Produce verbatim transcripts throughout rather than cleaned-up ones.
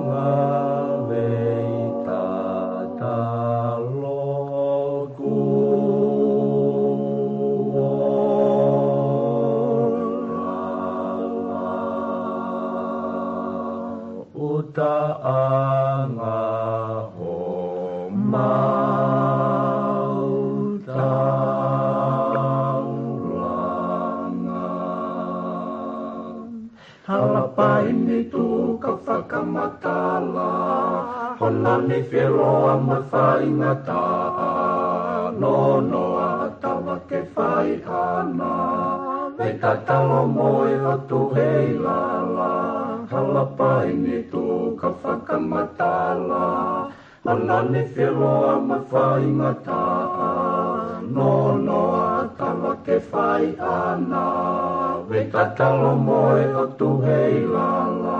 Ngāue tatalo kuo lala, ʻuta ʻanga homau taulanga. Hala paini tuka fakamatala, hono nifi ʻe loa mo e faingataʻa, nonoa ʻatavake fai ʻana, vei tatalo mo e ʻOtu hei lala. Hala paini tuka fakamatala, hono nifi ʻe loa mo e faingataʻa, nonoa ʻatavake fai ʻana, vei tatalo mo e ʻOtu hei lala.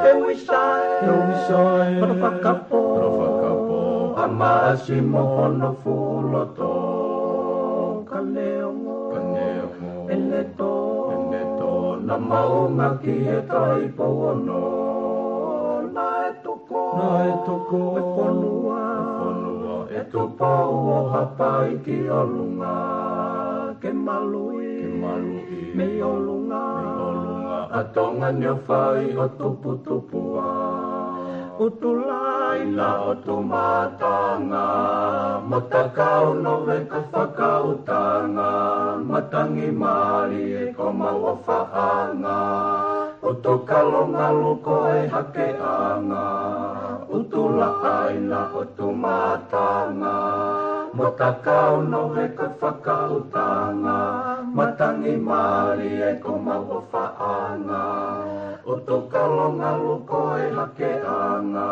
He wisai, he wisai, kolo fakapō, kolo fakapō, ʻa Maʻasi mo hono fuʻu loto, ka neongo, ka neongo, ʻene tō, ʻene tō, naʻa maunga ki he Taʻu Pou Ono, naʻe tuku, naʻe tuku e fonua, e fonua ʻe Tupou ʻo Haʻapai ki ʻolunga, ke maluʻi, ke maluʻi mei ʻolunga, mei ʻolunga ʻa Tonga ni ʻo fai ʻo tuputupuʻa. ʻUtulai na ʻo Tumatanga, mo Takau Noveka Fakautanga, matangi mālie ko mau ʻofaʻanga, ʻUtukalongalu ko e hakeʻanga, ʻUtulaʻaina ʻo Tumatanga, mo Takau Noveka Fakautanga, matangi mālie ko mau ʻofaʻanga, ʻUtukalongalu ko e hakeʻanga.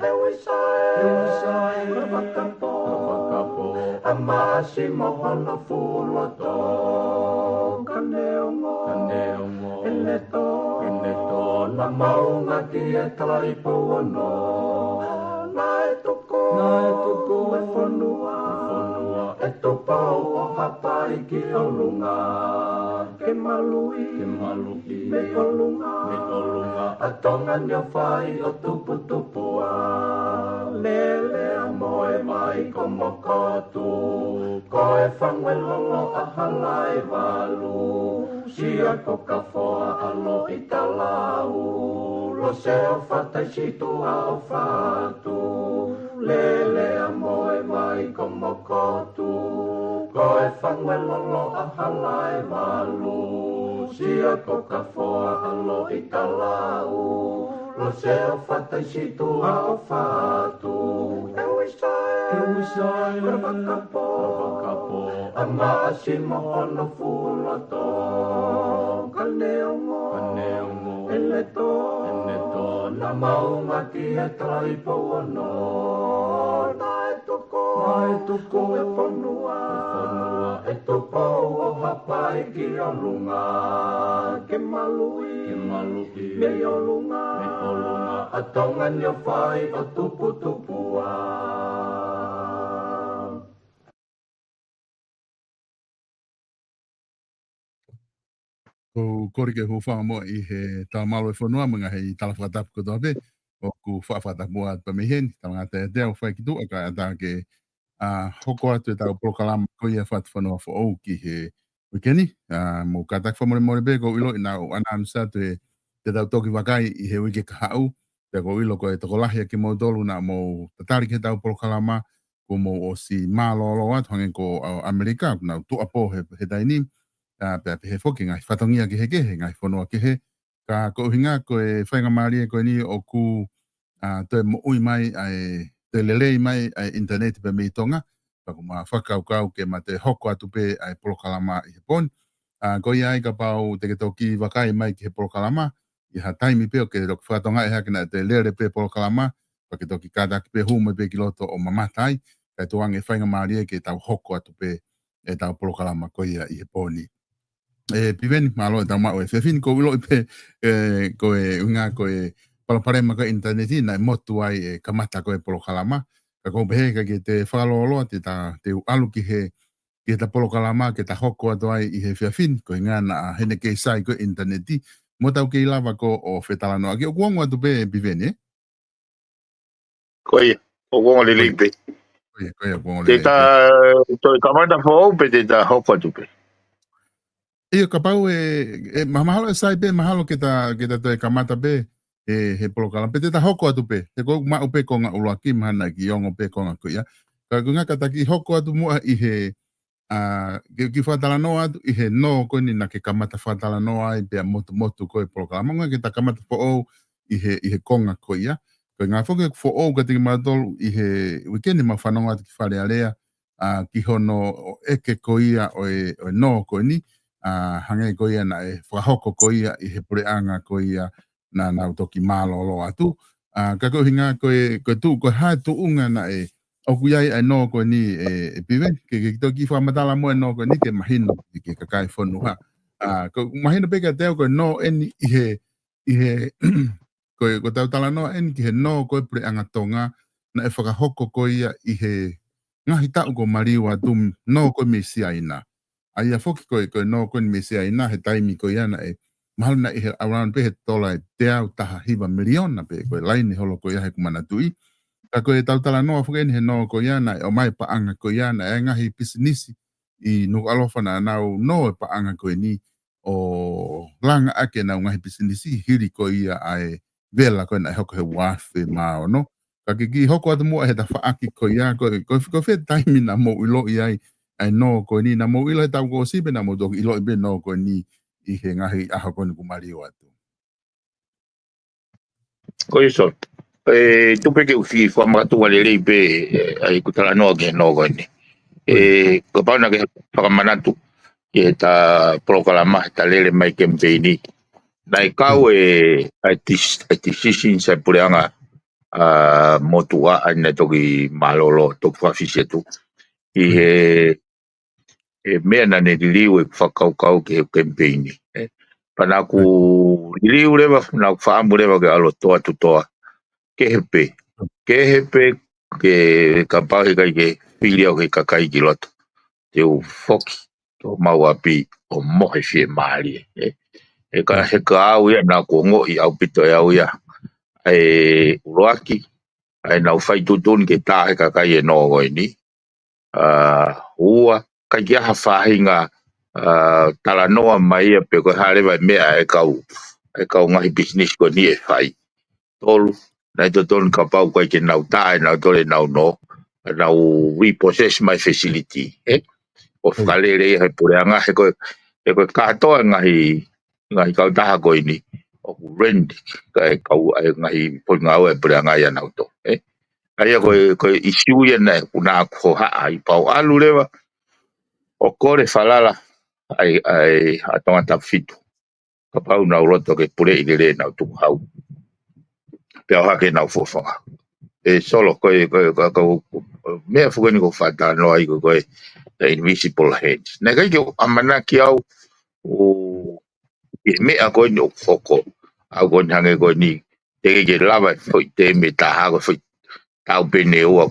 He wisai, he wisai, kolo fakapō, kolo fakapō, ʻa Maʻasi mo hono fuʻu loto, ka neongo, ka neongo, ʻene tō, ʻene tō, naʻa maunga ki he Taʻu Pou Ono, naʻe tuku, naʻe tuku e fonua, e fonua ʻe Tupou ʻo Haʻapai ki ʻolunga, ke maluʻi, ke maluʻi mei ʻolunga, mei ʻolunga ʻa Tonga ni ʻo fai ʻo tuputupuʻa. Lele ʻa Moemai ko Mokotu, ko e fangu ʻe lolo ʻa Halaevalu, Sia ko Kafoa ʻa Loʻitalau, Lose ʻo Fataisituʻa ʻo Fatu, Lele ʻa Moemai ko Mokotu, ko e fangu ʻe lolo ʻa Halaevalu, Sia ko Kafoa ʻa Loʻitalau, Lose ʻo Fataisituʻa ʻo Fatu. He wisai, he wisai, kolo fakapō, kolo fakapō, ʻa Maʻasi mo hono fuʻu loto, ka neongo, ka neongo, ʻene tō, ʻene tō, naʻa maunga ki he Taʻu Pou Ono, naʻe tuku, naʻe tuku e fonua, e fonua ʻe Tupou ʻo Haʻapai ki ʻolunga, ke maluʻi, ke maluʻi mei ʻolunga, mei ʻolunga ʻa Tonga ni ʻo fai ʻo tuputupuʻa. Ko u kole ke u hūfanga muʻa ʻi he talamalu ʻo e fonua mo e ngaahi tala fakatapu kotoa pē ʻoku faʻa fakatapu atu pē mei heni, talangata ʻiate au fai ki tuʻa kae ʻatā ke, ʻa, hoko atu ʻetau polokalama ko ia Fatufonua Foʻou ki he uike ni. ʻA, mou kātaki fakamolemole pē, ʻoku ou ʻiloʻi naʻa ku ʻanaunusi atu ʻe te tau toki vakai ʻi he uike kahaʻu, pea ʻoku ou ʻilo ko e tokolahi ʻa kimoutolu naʻa mou tatali ki heʻetau polokalama, kuo mou ʻosi mālōlō atu hangē ko ʻa ʻAmelika, naʻa nau tuʻapō he, he taimi ni, ʻa, pea pehē foki ngaahi fatongia kehekehe, ngaahi fonua kehe, ka ko e ʻuhinga ko e faingamālie ko eni ʻoku, ʻa, toe moʻui mai, ʻa e, toe lelei mai, ʻa e ʻinitaneti pē mei Tonga, pea ʻoku ma fakakaukau ke ma toe hoko atu pē ʻa e polokalama ʻi he pō ni. ʻA, ko ia ai kapau te ke toki vakai mai ki he polokalama, ʻi ha taimi pē ʻoku ke toki fakatokangaʻi hake naʻe toe lele pē polokalama, pea ke toki kātaki pē hū mai pē ki loto ʻo mamata ai, kae tuku ange faingamālie ke tau hoko atu pē ʻetau polokalama ko ia ʻi he pō ni. ʻE, Piveni, mālō e tau maʻu e fefine, ʻoku ou ʻiloʻi pē, ʻe, ko e ʻuhinga ko e palopalema ko e ʻinitaneti, naʻe motu ai e kamata ko e polokalama, ka ʻoku ou pehē ka ke te fakalōloa, te ta, te u ʻalu ki he, ki heʻeta polokalama, ke ta hoko atu ai ʻi he efiafi ni, ko e ʻuhinga naʻa hene kei sai ko e ʻinitaneti, mo tau kei lava ko ʻo fetalanoaʻaki. ʻOku ongo atu pē, Piveni, ē? Ko ia, ʻoku ongo lelei pē. Ko ia, ko ia, ʻoku ongo lelei pē. Te ta toe kamata foʻou pe te ta hoko atu pē? ʻIo, kapau ʻe, ʻe, ma-, mahalo ʻe sai pē, mahalo ke ta, ke ta toe kamata pē, ʻe, he polokalama, pe te ta hoko atu pē, he ʻoku maʻu pē konga ʻuluaki, mahalo naʻe kiʻi ongo pē konga ko ia. Ka ko e ʻuhinga ka ta kiʻi hoko atu muʻa ʻi he, ʻa, ke, kiʻi fakatalanoa atu ʻi he nō ko eni naʻa ke kamata fakatalanoa ai pea motumotu ko e polokalama, ʻuhinga ke ta kamata foʻou ʻi he, ʻi he konga ko ia. Ko e ʻuhinga foki ʻoku foʻou kiate kimautolu ʻi he uike ni, mau fanongo atu ki Fale Alea, ʻa, ki hono ʻeke ko ia ʻo e, ʻo e nō ko eni, ʻa, hangē ko ia naʻe fakahoko ko ia ʻi he puleʻanga ko ia naʻa nau toki mālōlō atu. ʻA, ka ko e ʻuhinga ko e, ko e tuʻu, ko e hā e tuʻunga naʻe ʻoku ʻi ai ʻa e nō ko eni, ʻe, ʻe Piveni, ke, ke toki fakamatala muʻa e nō ko eni ke mahino ki he kakai fonua. ʻA, ko e mahino pē kiate au ko e nō eni ʻi he, ʻi he, ko e, ko ʻetau talanoa eni ki he nō ko e puleʻanga Tonga, naʻe fakahoko ko ia ʻi he ngaahi taʻu kuo maliu atu, nō ko e mei Siaina. ʻA ia foki ko e, ko e nō ko eni mei Siaina, he taimi ko ia naʻe, mahalo naʻe ʻi he around pē he tola ʻe teau taha hiva miliona pē, ko e laine holo ko ia he ʻoku manatuʻi. Ka ko ʻetau talanoa foki eni he nō ko ia naʻe ʻomai paʻanga ko ia, naʻe ngaahi pisinisi ʻi Nukuʻalofa naʻa nau nō e paʻanga ko eni ʻo langa ʻaki ʻenau ngaahi pisinisi hili ko ia ʻa e vela ko ē naʻe hoko he uaafe mā ono. Ka ke kiʻi hoko atu muʻa he tafaʻaki ko ia, ko, ko, ko fē taimi naʻa mou ʻiloʻi ai ʻa e nō ko eni, naʻa mou ʻilo he taʻu kuo ʻosi pe naʻa mou toki ʻiloʻi pē nō ko eni ʻi he ngaahi ʻaho ko eni kuo maliu atu? Ko ia, Solo. ʻE, tuku pē ke u kiʻi fakamakatuʻunga lelei pē, ʻe, ʻa ʻeku talanoa ki he nō ko eni. ʻE, kapau naʻa ke fakamanatu ki heʻeta polokalama, heʻeta lele mai kemipeini, naʻe kau ʻa e, ʻa e dis-, ʻa e decision ʻa e puleʻanga, ʻa, motuʻa, ʻa ia naʻe toki mālōlō, toki fakafisi atu ʻi he ʻe meʻa naʻa ne liliu ʻeku fakakaukau ki he kemipeini, ē. Pea naʻa ku liliu leva, naʻa ku fakaʻamu leva ke ʻalu ʻo toa atu toa. Kehe pē. Kehe pē ke kapau he ʻikai ke fili au he kakai ki loto, te u foki ki homau ʻapi ʻo mohe fiemālie, ē. He ka, he ka au ia naʻa ku ongoʻi ʻaupito ʻe au ia ʻa e ʻuluaki, ʻa ʻenau fai tuʻutuʻuni ke tā he kakai e nō ko eni. ʻA, ua, ʻikai ke ʻi ai ha faʻahinga, ʻa, talanoa mai ia pe ko e hā leva e meʻa ʻa e kau, ʻa e kau ngaahi pisinisi ko eni ʻe fai. Tolu, naʻe totonu kapau ʻikai ke nau tā ʻe nautolu ʻenau nō, ʻa nau repossess mai facility, ē? ʻO fakalele ia he puleʻanga, he ko e, he ko e kātoa ngaahi ngaahi kautaha ko eni ʻoku rent, kae kau ai ngaahi potu ngāue ʻa e puleʻanga ia nautolu, ē. ʻA ia ko e, ko e ʻisiū ia naʻe ʻuhinga ʻaku hohaʻa ai pea u ʻalu leva ʻo kole falala ai, ai ʻa Tongatapu fitu. Kapau naʻa nau loto ke puleʻi lelei ʻenau tukuhau. Pea ʻohake ʻenau fofonga. ʻE Solo, ko e, ko e, ko e, ko e, meʻa foki eni ʻoku ou fakatalanoa ai ko e, ko e, the invisible hands. Naʻe ʻikai ke u ʻamanaki au, ʻo, ʻi he meʻa ko eni ʻoku hoko, ʻa ē ko eni hangē ko eni, teʻeki ke lava e foʻi tēmi ʻe taha ko e foʻi taʻu pē ʻe ua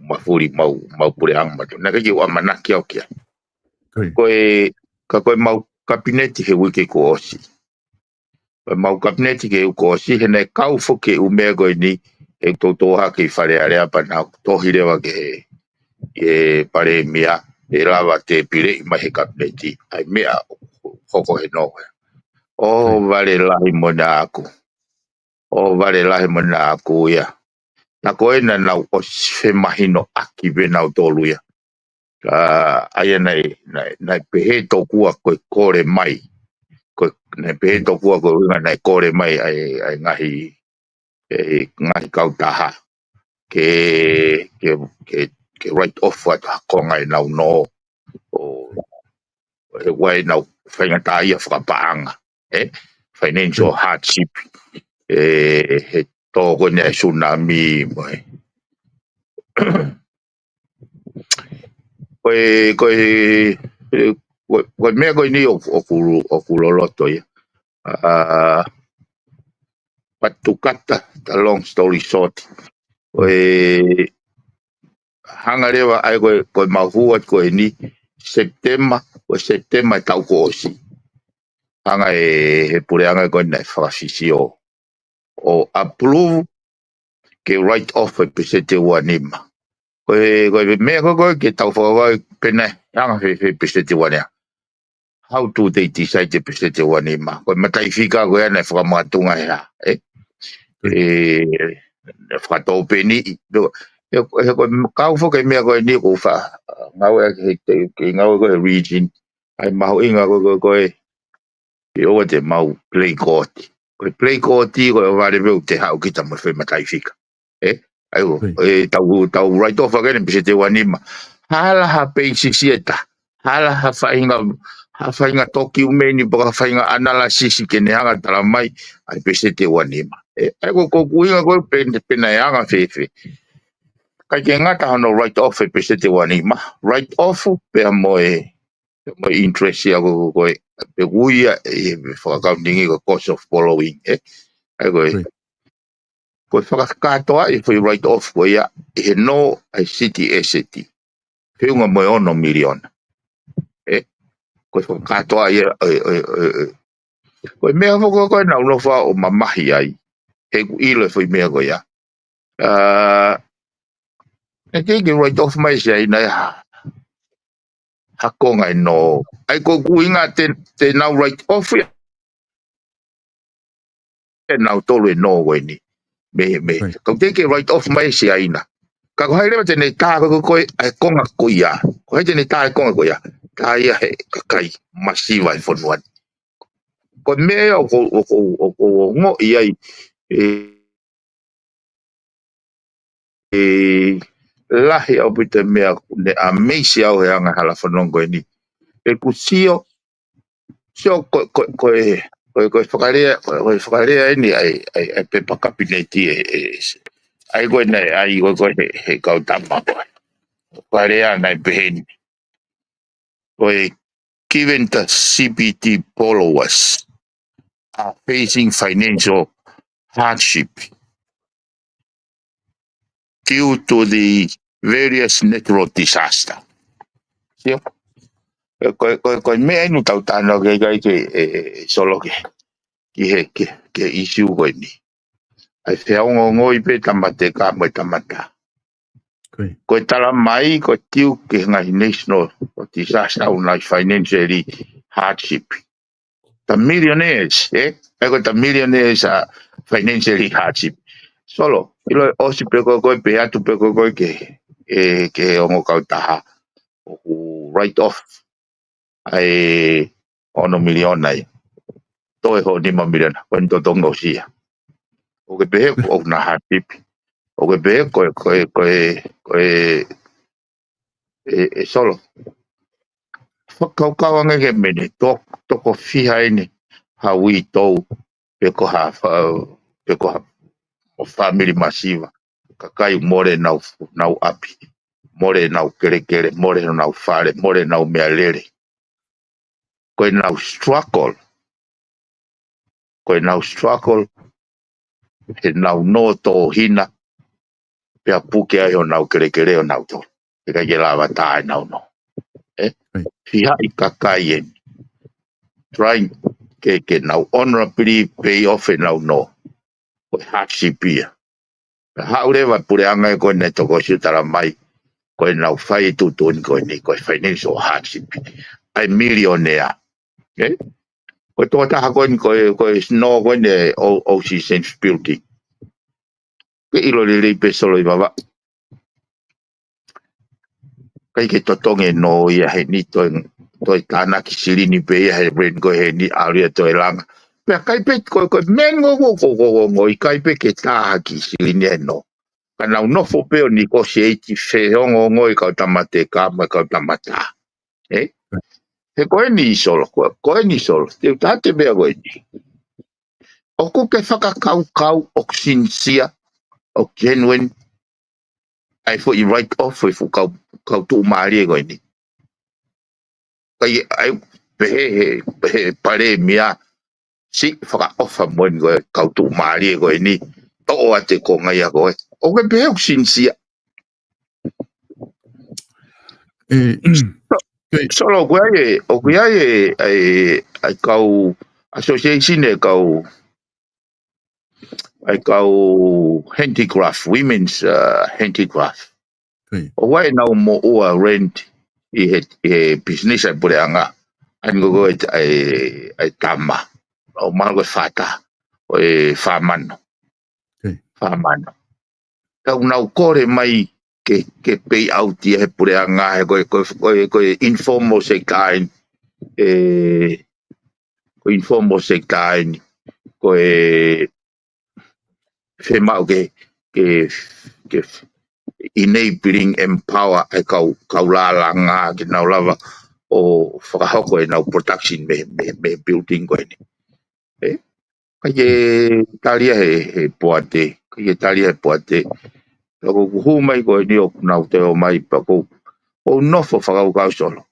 mafuli homau, homau puleʻanga mautolu. Naʻe ʻikai ke u ʻamanaki au ki ai. Ko ia. Ko e, ka ko ʻemau kapineti he uike kuo ʻosi. Ko ʻemau kapineti he uike kuo ʻosi, he naʻe kau foki e ʻū meʻa ko eni, ʻe toutou hake ʻi Fale Alea pea naʻa ku tohi leva ki he, ki he Palēmia, ʻe lava ke pileʻi mai he kapineti ʻa e meʻa ʻoku hoko he nō ko ē. ʻO vale lahi mo naʻa ku. ʻO vale lahi mo naʻa ku ia. Naʻa ko ē naʻa nau ʻosi femahinoʻaki pē nautolu ia. Ka ʻa ia naʻe, naʻe, naʻe pehē tokua ko e kole mai. Ko e, naʻe pehē tokua ko e ʻuhinga naʻe kole mai ʻa e, ʻa e ngaahi, ʻe, ngaahi kautaha ke, ke, ke, ke write off atu ha konga ʻenau nō. ʻO, ʻe, ʻoua ʻe nau faingataʻaʻia fakapaʻanga, ē? Financial hardship. ʻE, he tō ko eni ʻa e tsunami mo e. Ko e, ko e, ʻe, ko e, ko e meʻa ko eni ʻoku, ʻoku, ʻoku loloto ia. ʻA, but to cut the long story short, ko e hanga leva ai ko e, ko e mau hū atu ko eni, September, ko e September e taʻu kuo ʻosi. ʻAnga ʻe he puleʻanga ko ē naʻe fakafisi ʻo, ʻo approve ke write off e peseti ʻe ua nima. Ko e, ko e meʻa ko ē ko ē ke tau fakavai pe naʻe anga fēfē peseti ʻe ua nima. How do they decide e peseti ʻe ua nima? Ko e mataʻifika ko ē naʻe fakamakatuʻunga ʻe he hā, ē? ʻE, fakatōpeni. ʻE, ʻe, ko e kau foki meʻa ko eni ʻoku fa, ngāue ʻaki he, he, he ngāue ko ē he region. ʻA e mahuʻinga ko ē, ko ē, ko ē, ʻe ʻoua te mau play court. Ko e play court, ko e vale veu te haʻu kita mo e foʻi mataʻifika. Ē? ʻAi ʻo, ʻe, tau, tau write off ʻaki eni peseti ʻe ua nima. Hala ha peisisi ʻe taha. Hala ha faʻahinga, ha faʻahinga tokiumeni, pe ko ha faʻahinga analysis ke ne hanga ʻo tala mai ʻa e peseti ʻe ua nima. Ē, ʻa ia ko, ko e ʻuhinga ko ē pe, pe naʻe anga fēfē. ʻIkai ke ngata hono write off e peseti ʻe ua nima. Write off pea mo e, mo e interest ia ko, ko, ko ē, pe ʻoku ui ia ʻi he fakaakaunitingi ko e cost of borrowing, ē? ʻA ia ko e, ko e fakakātoa e foʻi write off ko ia ʻi he nō ʻa e city asset. Feʻunga mo e ono miliona. Ē? Ko e fakakātoa ia, ē, ē, ē, ē. Ko e meʻa foki ko ē naʻa ku nofo ʻo mamahi ai. He ʻoku ʻilo e foʻi meʻa ko ia. ʻA, ʻe kei ke write off mai ʻe Siaina ia ha, ha konga ʻe nō. ʻA ia ko e ʻuhinga te, te nau write off ia ʻe nautolu e nō ko eni. Mei, mei. Kau te ke write off mai ʻe Siaina. Ka ko hai leva te ne tā ko, ko, ko e, ʻa e konga ko ia. Ko hai te ne tā e konga ko ia. Tā ia he kakai masiva ʻi he fonua ni. Ko e meʻa ia ʻoku, ʻoku, ʻoku, ʻoku ongoʻi ai, ʻe, ʻe lahi ʻaupito e meʻa ʻoku ne amaze au he anga e hala fononga ko eni. ʻOku sio, sio ko, ko, ko e, ko e, ko e fakalea, ko e, ko e fakalea eni ʻa e, ʻa e, ʻa e pepa kapineti ē, ē, ʻa ia ko ē naʻe, ʻa ia ko ē, ko ē he, he kau tama ko ē. Fakalea naʻe pehē ni. Ko e, given the C B D borrowers are facing financial hardship due to the various natural disaster. Sio? Ko, ko, ko, ko e meʻa eni ʻoku tau talanoa ki ai ke, ē, ē, Solo ke, ki he, ke, ke issue ko eni. ʻA e feongoongoi pē tama teka mo e tama tā. Ko e tala mai, ko e tiu ki he ngaahi national disaster ʻoku nau financially hardship. The millionaires, ē? ʻA ia ko the millionaires are financially hardship. Solo, ʻilo ʻosi pē ko ē, ko ē pē atu pē ko ē, ko ē ke, ē, ke ongo kautaha ʻoku write off ʻa e ono miliona ia. Toe hoʻo nima miliona, ko eni totongi ʻosi ia. ʻOku ke pehē ko ē ʻoku na hardship. ʻOku ke pehē ko e, ko e, ko e, ko e, ē, ē Solo. Fakakaukau ange ki he meʻa ni, to-, toko fiha eni ha uitou, pe ko ha fa-, pe ko ha fāmili masiva. Kakai mole ʻenau, nau ʻapi, mole ʻenau kelekele, mole ʻenau fale, mole ʻenau meʻalele. Ko ʻenau struggle. Ko ʻenau struggle, heʻenau nō tōhina, pea puke ai honau kelekele ʻonautolu. ʻIkai ke lava tā ʻenau nō. Ē? Fiha ʻi kakai eni. Trying ke, ke nau honorably pay off ʻenau nō. Ko e hardship ia. Pea haʻu leva puleʻanga ko eni toko siu tala mai, ko ʻenau fai tuʻutuʻuni ko eni, ko e financial hardship. ʻA e millionaire. Ē? Ko e tokotaha ko eni, ko e, ko e nō ko eni ʻo, ʻo Citizens Building. Ke ʻilo lelei pē Solo ʻi Vavaʻu. ʻIkai ke totongi e nō ia heni, toe, toe tānaki silini pē ia he rent ko ē heni, ʻalu ia toe langa. Pea ʻikai pē ko, ko e meʻa ni ʻoku, ʻoku, ʻoku, ʻoku, ʻoku ʻikai pē ke tā ha kiʻi silini he nō. Ka nau nofo pē ʻo negotiate feongoongoi kau tama teka mo e kau tama tā. Ē? He ko eni Solo, ko, ko eni Solo. Te u tā atu e meʻa ko eni. ʻOku ke fakakaukau ʻoku sincere, ʻoku genuine, ʻa e foʻi write off ʻa e fuʻu kau, kau tuʻumālie ko eni. Ka ʻi ai pehē he, he palēmia, siʻi fakaʻofa mo eni ko e kau tuʻumālie ko eni, toʻo atu e konga ia ko ē. ʻOku ke pehē ʻoku sincere. Ē, Solo, ʻoku ʻi ai e, ʻoku ʻi ai e, e, e kau, association ʻa e kau, ʻa e kau handicraft, women's uh, handicraft. Koia. ʻOku ʻi ai ʻenau moʻua rent ʻi he, ʻi he business ʻa e puleʻanga. ʻA ia ko e, ʻa e, ʻa e tama. ʻO mahalo ko e fā taha, ʻo e fā mano. Koia. Fā mano. Ka ʻoku nau kole mai ke, ke pay out ia he puleʻanga he ko e, ko e, ko e, ko e informal sector eni. ʻE, ko e informal sector eni. Ko e fiemaʻu ke, ke, ke enabling, empower ʻa e kau, kau lālanga ke nau lava ʻo fakahoko ʻenau production mei, mei, mei he building ko eni. ʻE? ʻIkai ke tali ia he, he poate, ʻikai ke tali ia he poate. Ka ko ʻeku hū mai ko eni ʻoku nau toe ō mai pea ʻoku ou nofo fakakaukau Solo.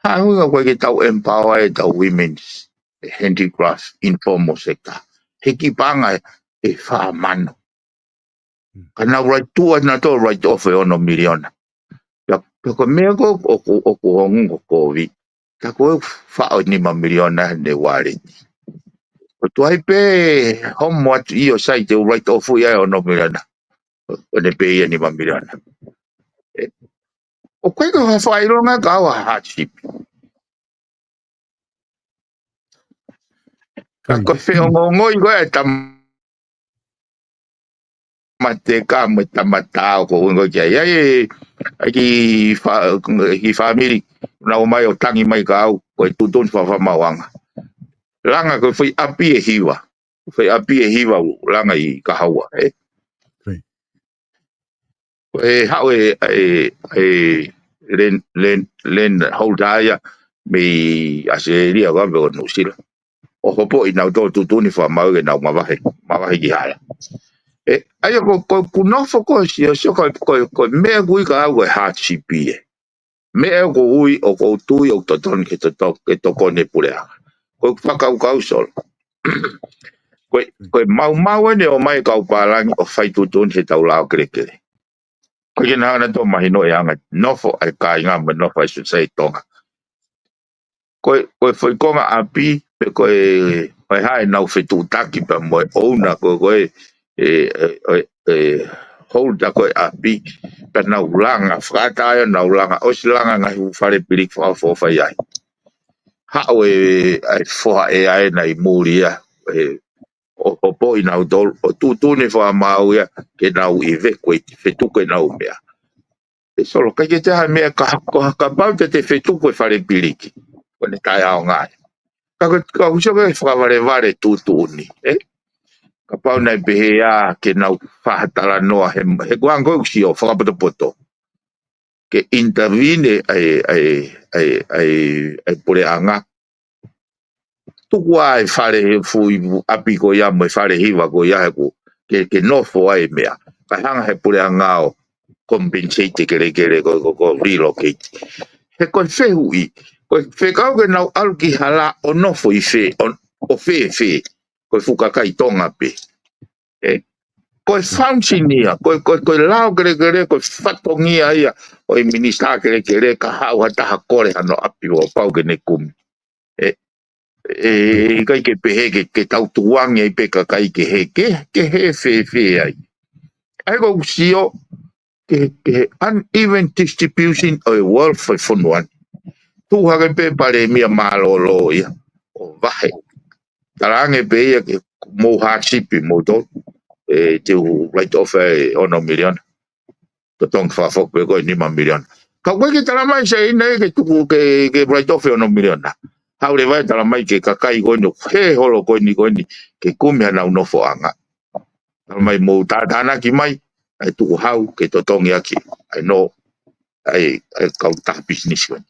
Hā e ʻuhinga ʻoku ʻikai ke tau empower ʻetau women's handicraft informal sector. He kiʻi paʻanga ʻe, ʻe fā mano. Ka nau write, tuʻu ʻa nautolu write off ʻe ono miliona. Pea, pea ko e meʻa ko ē ʻoku, ʻoku, ʻoku ongo ko e kovi. Ka ko e faʻo nima miliona ʻene wallet. ʻOku tuai pē homo atu ʻi ʻo sai te u write off ia ʻe ono miliona. ʻO ne pē ia nima miliona. ʻE, ʻoku ʻikai ko ha fakaʻilonga ka ʻoku hardship. Ka ko e feongoongoi ko ē ʻa e tama- mateka mo e tama tau ko ē ʻoku ʻi ai, ʻa e, ʻa e kiʻi fa-, kiʻi fāmili, nau ō mai ʻo tangi mai kia au, ko e tuʻutuʻuni fakamaauʻanga. Langa ko e foʻi ʻapi ʻe hiva. Foʻi ʻapi ʻe hiva ʻoku langa ʻi Kahaua, ē? Koia. Ko e haʻu e, e, e land, land, land holder ia mei ʻAositelēlia ko ē pe ko Nuʻusila. ʻO hopoʻi nautolu tuʻutuʻuni fakamaau ke nau mavahe, mavahe ki hala. ʻE, ʻa ia ko, ko ʻeku nofo ko ē Sio, Sio ko, ko, ko e meʻa ʻoku ui kia au ko e hardship ē. Meʻa ʻoku ou ui, ʻoku ou tui ʻoku totonu ke toto-, ke tokoni e puleʻanga. Ko ʻeku fakakaukau Solo. Ko e, ko e maumau eni ʻo ʻomai e kau pālangi ʻo fai tuʻutuʻuni heʻetau lao kelekele. ʻIkai ke nau hanga ʻo mahino e anga e nofo ʻa e kāinga mo e nofo ʻa e society Tonga. Ko e, ko e foʻi konga ʻapi, pe ko e, ko e hā ʻenau fetuʻutaki pea mo e ʻouna ko ē, ko e, e, e, e, e holder ko ē ʻapi, pea nau langa, fakaʻatā ia ʻo nau langa, ʻosi langa ngaahi fuʻu fale piliki fakaʻofoʻofa ʻi ai. Haʻu e, ʻa e foha ʻea ʻe nai muli ia, e, ʻo, ʻo hopoʻi nautolu, ʻo tuʻutuʻuni fakamaau ia, ke nau evacuate, fetuku ʻenau meʻa. ʻE Solo, ʻikai ke toe ʻi ai ha meʻa ka, ko, kapau te te fetuku e fale piliki. Ko ʻene taʻeʻaonga ia. Ka ko, ka ʻoku ʻuhinga ko e fakavalevale tuʻutuʻuni, ē? Kapau naʻe pehē ā ke nau fakatalanoa he, he kuango ʻoku Sio fakapotopoto. Ke intervene ʻa e, ʻa e, ʻa e, ʻa e, ʻa e puleʻanga. Tuku ā e fale he fuʻu ʻapi ko ia mo e fale hiva ko ia he ko, ke, ke nofo ai e meʻa. Kae hanga he puleʻanga ʻo compensate e kelekele ko, ko, ko relocate. He ko e fehuʻi, ko e fekau ke nau ʻalu ki hala ʻo nofo ʻi fē, ʻo, ʻo fēfē, ko e fuʻu kakai Tonga pē. ʻE, ko e function ia, ko e, ko e, ko e lao kelekele, ko e fatongia ia ʻo e minisitā kelekele, ka haʻu ha taha kole hano ʻapi ʻo pau ke ne kumi. ʻE, ʻe, ʻikai ke pehē ke, ke tau tukuange ai pē kakai ke hē, ke, ke hē fēfē ai. ʻA ia ko ʻeku Sio, ke, ke uneven distribution ʻo e wealth ʻo e fonua ni. Tuʻu hake pē palēmia mālōlō ia ʻo vahe. Talaange pē ia ke mou hardship moutolu, ʻe, te u write off e ono miliona. Totongi fakafoki pē ko e nima miliona. Ka ʻoku ʻikai ke talamai Sio ʻe ʻi ai ke tuku ke, ke write off e ono miliona. Haʻu leva ʻo talamai ki he kakai ko eni, he holo ko eni ko eni, ke kumi hanau nofoʻanga. Talamai mou tātānaki mai, ʻa e tukuhau ke totongi ʻaki, ʻa e no, ʻa e, ʻa e kautaha business ko eni.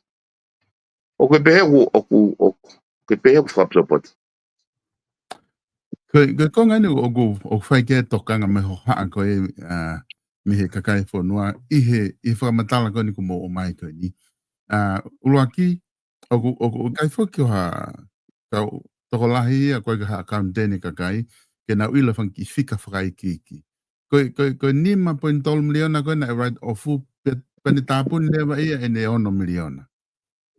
ʻOku ke pehē ʻoku, ʻoku, ʻoku ke pehē ʻoku fakapotopoto. Ko e, ko e konga eni ʻoku, ʻoku fai ki ai e tokanga mo e hohaʻa ko ē, ʻa, mei he kakai e fonua, ʻi he, ʻi he fakamatala ko eni kuo mou ʻomai ko eni. ʻA, ʻuluaki, ʻoku, ʻoku, ʻoku ʻikai foki ʻo ha, kau, tokolahi ia ko e ka ha account ʻeni kakai, ke nau ʻilo e fanga kiʻi fika fakaikiiki. Ko e, ko e, ko e nima poini tolu miliona ko ē naʻe write off, pea, pea ne tāpuni leva ia ʻene ono miliona.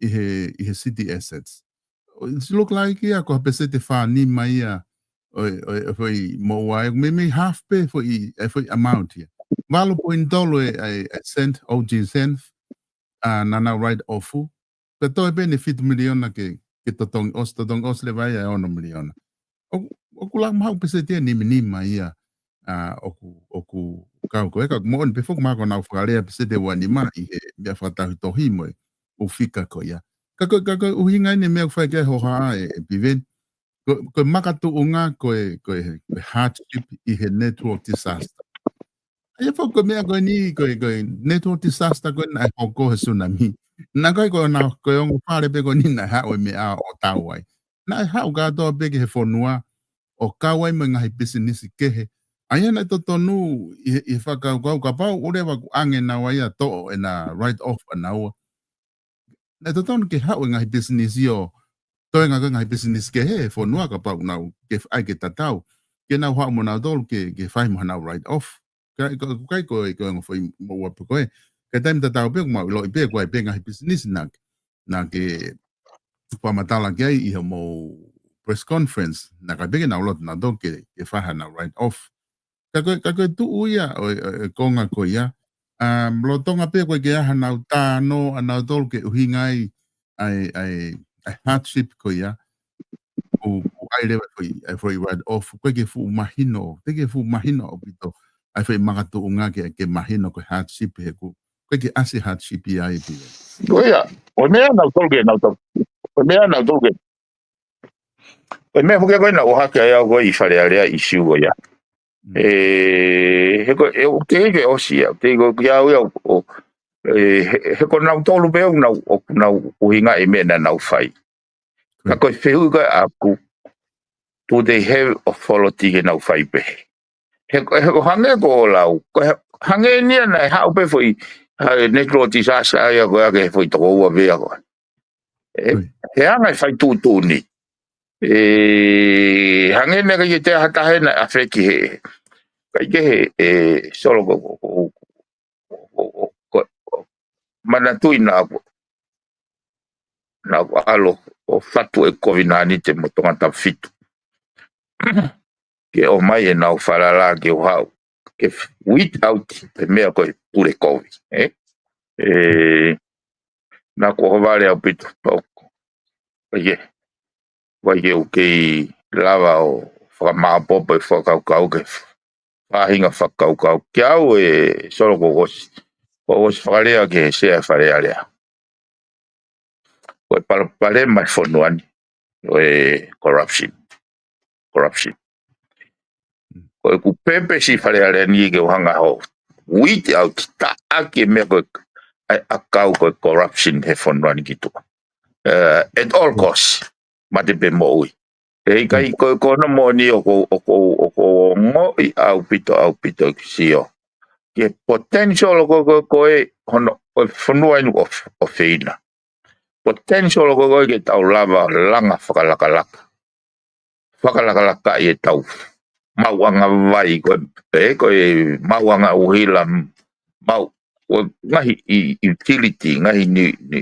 ʻI he, ʻi he city assets. it look like ia ko ha peseti fā nima ia ʻo e, ʻo e, ʻo e foʻi moʻua, ʻe meimei half pē foʻi, ʻe foʻi amount ia. Valu poini tolu e, e, e cent, O G cent, ʻa, naʻa nau write off. Pea toe pē ʻene fitu miliona ke, ke totongi ʻosi, totongi ʻosi leva ia ʻe ono miliona. ʻO, ʻoku lahi mahalo peseti ʻe nima nima ia, ʻa, ʻoku, ʻoku kau ko ē, ka moʻoni pē foki mahalo ko ʻenau fakalea peseti ʻe ua nima ʻi he meʻa fakatauhitohi mo e ʻū fika ko ia. Ka ko, ka ko e ʻuhinga ʻeni e meʻa ʻoku fai ki ai e hohaʻa ʻe, ʻe Piveni. Ko, ko e makatuʻunga ko e, ko e, ko e hardship ʻi he natural disaster. ʻA ia foki ko e meʻa ko eni, ko e, ko e natural disaster ko ē naʻe hoko he tsunami. Naʻe ʻikai ko ʻena, ko e ongo fale pē ko eni naʻe haʻu e meʻa ʻo tau ai. Naʻe haʻu kātoa pē ki he fonua ʻo kau ai mo e ngaahi pisinisi kehe. ʻA ia naʻe totonu ʻi he, ʻi he fakakaukau kapau ʻoku leva ʻoku ʻange naua ia ʻo toʻo ʻena write off ʻanaua. Naʻe totonu ke haʻu e ngaahi pisinisi ʻo toenga ko e ngaahi pisinisi kehe he fonua kapau ʻoku nau ke f-, ʻai ke tatau. Ke nau haʻu mo nautolu ke, ke fai mo hanau write off. Ka, ka, ka ʻikai ko e, ko e ongo foʻi moʻua pē ko ē. Ka taimi tatau pē ʻoku mau ʻiloʻi pē ko e ʻai pē ngaahi pisinisi naʻa ke, naʻa ke fakamatala ki ai ʻi hoʻomou press conference. Naʻe ʻikai pē ke nau loto nautolu ke, ke fai hanau write off. Ka ko e, ka ko e tuʻu ia ʻo e, ʻo e, ʻo e konga ko ia. Um, lolotonga pē ʻoku ʻikai ke ʻi ai hanau tā noa ʻanautolu ke ʻuhinga ai, ʻa e, ʻa e, ʻa e hardship ko ia. ʻOku, ʻoku ʻai leva e foʻi, ʻa e foʻi write off, ʻoku ʻikai ke fuʻu mahino, ʻikai ke fuʻu mahino ʻaupito ʻa e foʻi makatuʻunga ke, ke mahino ko e hardship he ʻoku, ʻoku ʻikai ke ʻasi e hardship ia ai pē. Ko ia, ʻo e meʻa naʻa ku tolu ke, naʻa ku tolu. ʻO e meʻa naʻa ku tolu ke. ʻO e meʻa foki ko ē naʻa ku ʻohake ai au ko ē ʻi Fale Alea ʻi Siu ko ia. Mm. ʻE, he ko e, ʻoku teʻeki ke ʻosi ia, teʻeki ko ia au ia, ʻo, ʻe, he, he ko nautolu pē ʻoku nau, ʻoku nau ʻuhinga e meʻa naʻa nau fai. Ka ko e fehuʻi ko ē ʻaʻaku, do they have authority ke nau fai pehē? He, he ko e hangē ko hoʻo lau, ko e hangē eni ia naʻe haʻu pē foʻi, ʻa e natural disaster ia ko ē ʻa e foʻi toko ua pē ia ko ē. ʻE, he anga e fai tuʻutuʻuni. ʻE, hangē naʻe ʻikai ke toe ʻi ai ha taha naʻe ʻafeki he, ʻikai ke he, ʻe, Solo ko, ko, ko, ko, ko, ko, manatuʻi naʻa ku, naʻa ku ʻalu ʻo fatu e kovinānite mo Tongatapu fitu. Ke ʻomai ʻenau falala ke u haʻu. Ke f-, weed out e meʻa ko e pule kovi, ē? ʻE, naʻa ku ʻohovale ʻaupito, pau. ʻIkai ke, ʻikai ke u kei lava ʻo fakamāʻopoʻopo e fakakaukau ke f-, faʻahinga fakakaukau. Kia au ʻe Solo ko ʻosi, ko ʻosi fakalea ki he sea Fale Alea. Ko e palopalema e fonua ni, ko e corruption. Corruption. Ko ʻeku pēpesi Fale Alea ni ke u hanga ʻo weed out, taʻaki e meʻa ko e, ʻa e ʻakau ko e corruption he fonua ni ki tuʻa. Uh, at all cost, mate pe moʻui. ʻE ʻikai ko, ko hono moʻoni ʻoku, ʻoku, ʻoku ongoʻi ʻaupito, ʻaupito ʻeku sio ki he potential ko, ko, ko e hono, ʻo e fonua eni ʻo, ʻo feina. Potential ko, ko e ke tau lava langa fakalakalaka. Fakalakalaka ʻi he tau maʻuʻanga vai ko e, ē, ko e maʻuʻanga ʻuhila, maʻu, ko e ngaahi i, utility, ngaahi ni, ni,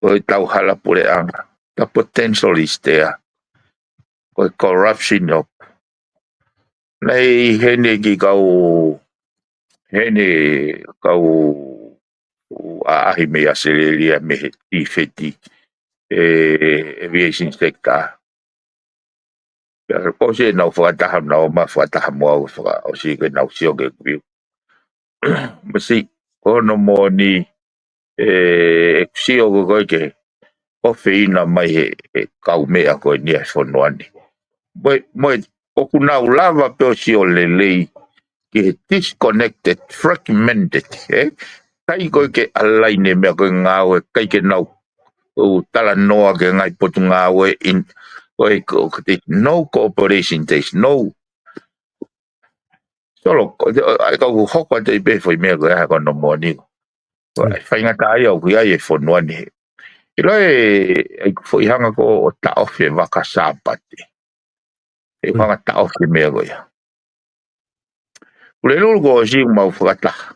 ko e tau hala puleʻanga. The potential is there. Ko e corruption of. Naʻe ʻi heni ki kau, heni kau ʻaʻahi mei ʻAositelēlia mei he tifeti, ʻe, aviation sector. Pea ʻosi ʻenau fakataha, nau ō mai fakataha mo au faka-, ʻosi ke nau sio ki heʻeku view. Masi, ko hono moʻoni, ʻe, ʻeku sio ko e ke ʻofeina mai he, he kaumeʻa ko eni ʻa e fonua ni. Mo e, mo e, ʻoku nau lava pē ʻo sio lelei ki he disconnected, fragmented, ē? ʻIkai ko e ke align e meʻa ko e ngāue, ʻikai ke nau ʻo talanoa ki he ngaahi potungāue in, ʻo e ko, ko e no cooperation, there's no. Solo, ko, ʻa e kau hoko atu ʻi pē foʻi meʻa ko e ʻa e ko hono moʻoni ko. Ko e faingataʻa ia ʻoku ʻi ai e fonua ni. ʻIlo e, ʻa e foʻi hanga ko ē ʻo taʻofi e vaka Sāpate. ʻE hanga taʻofi e meʻa ko ia. Pulelulu ko ʻosi mau fakataha.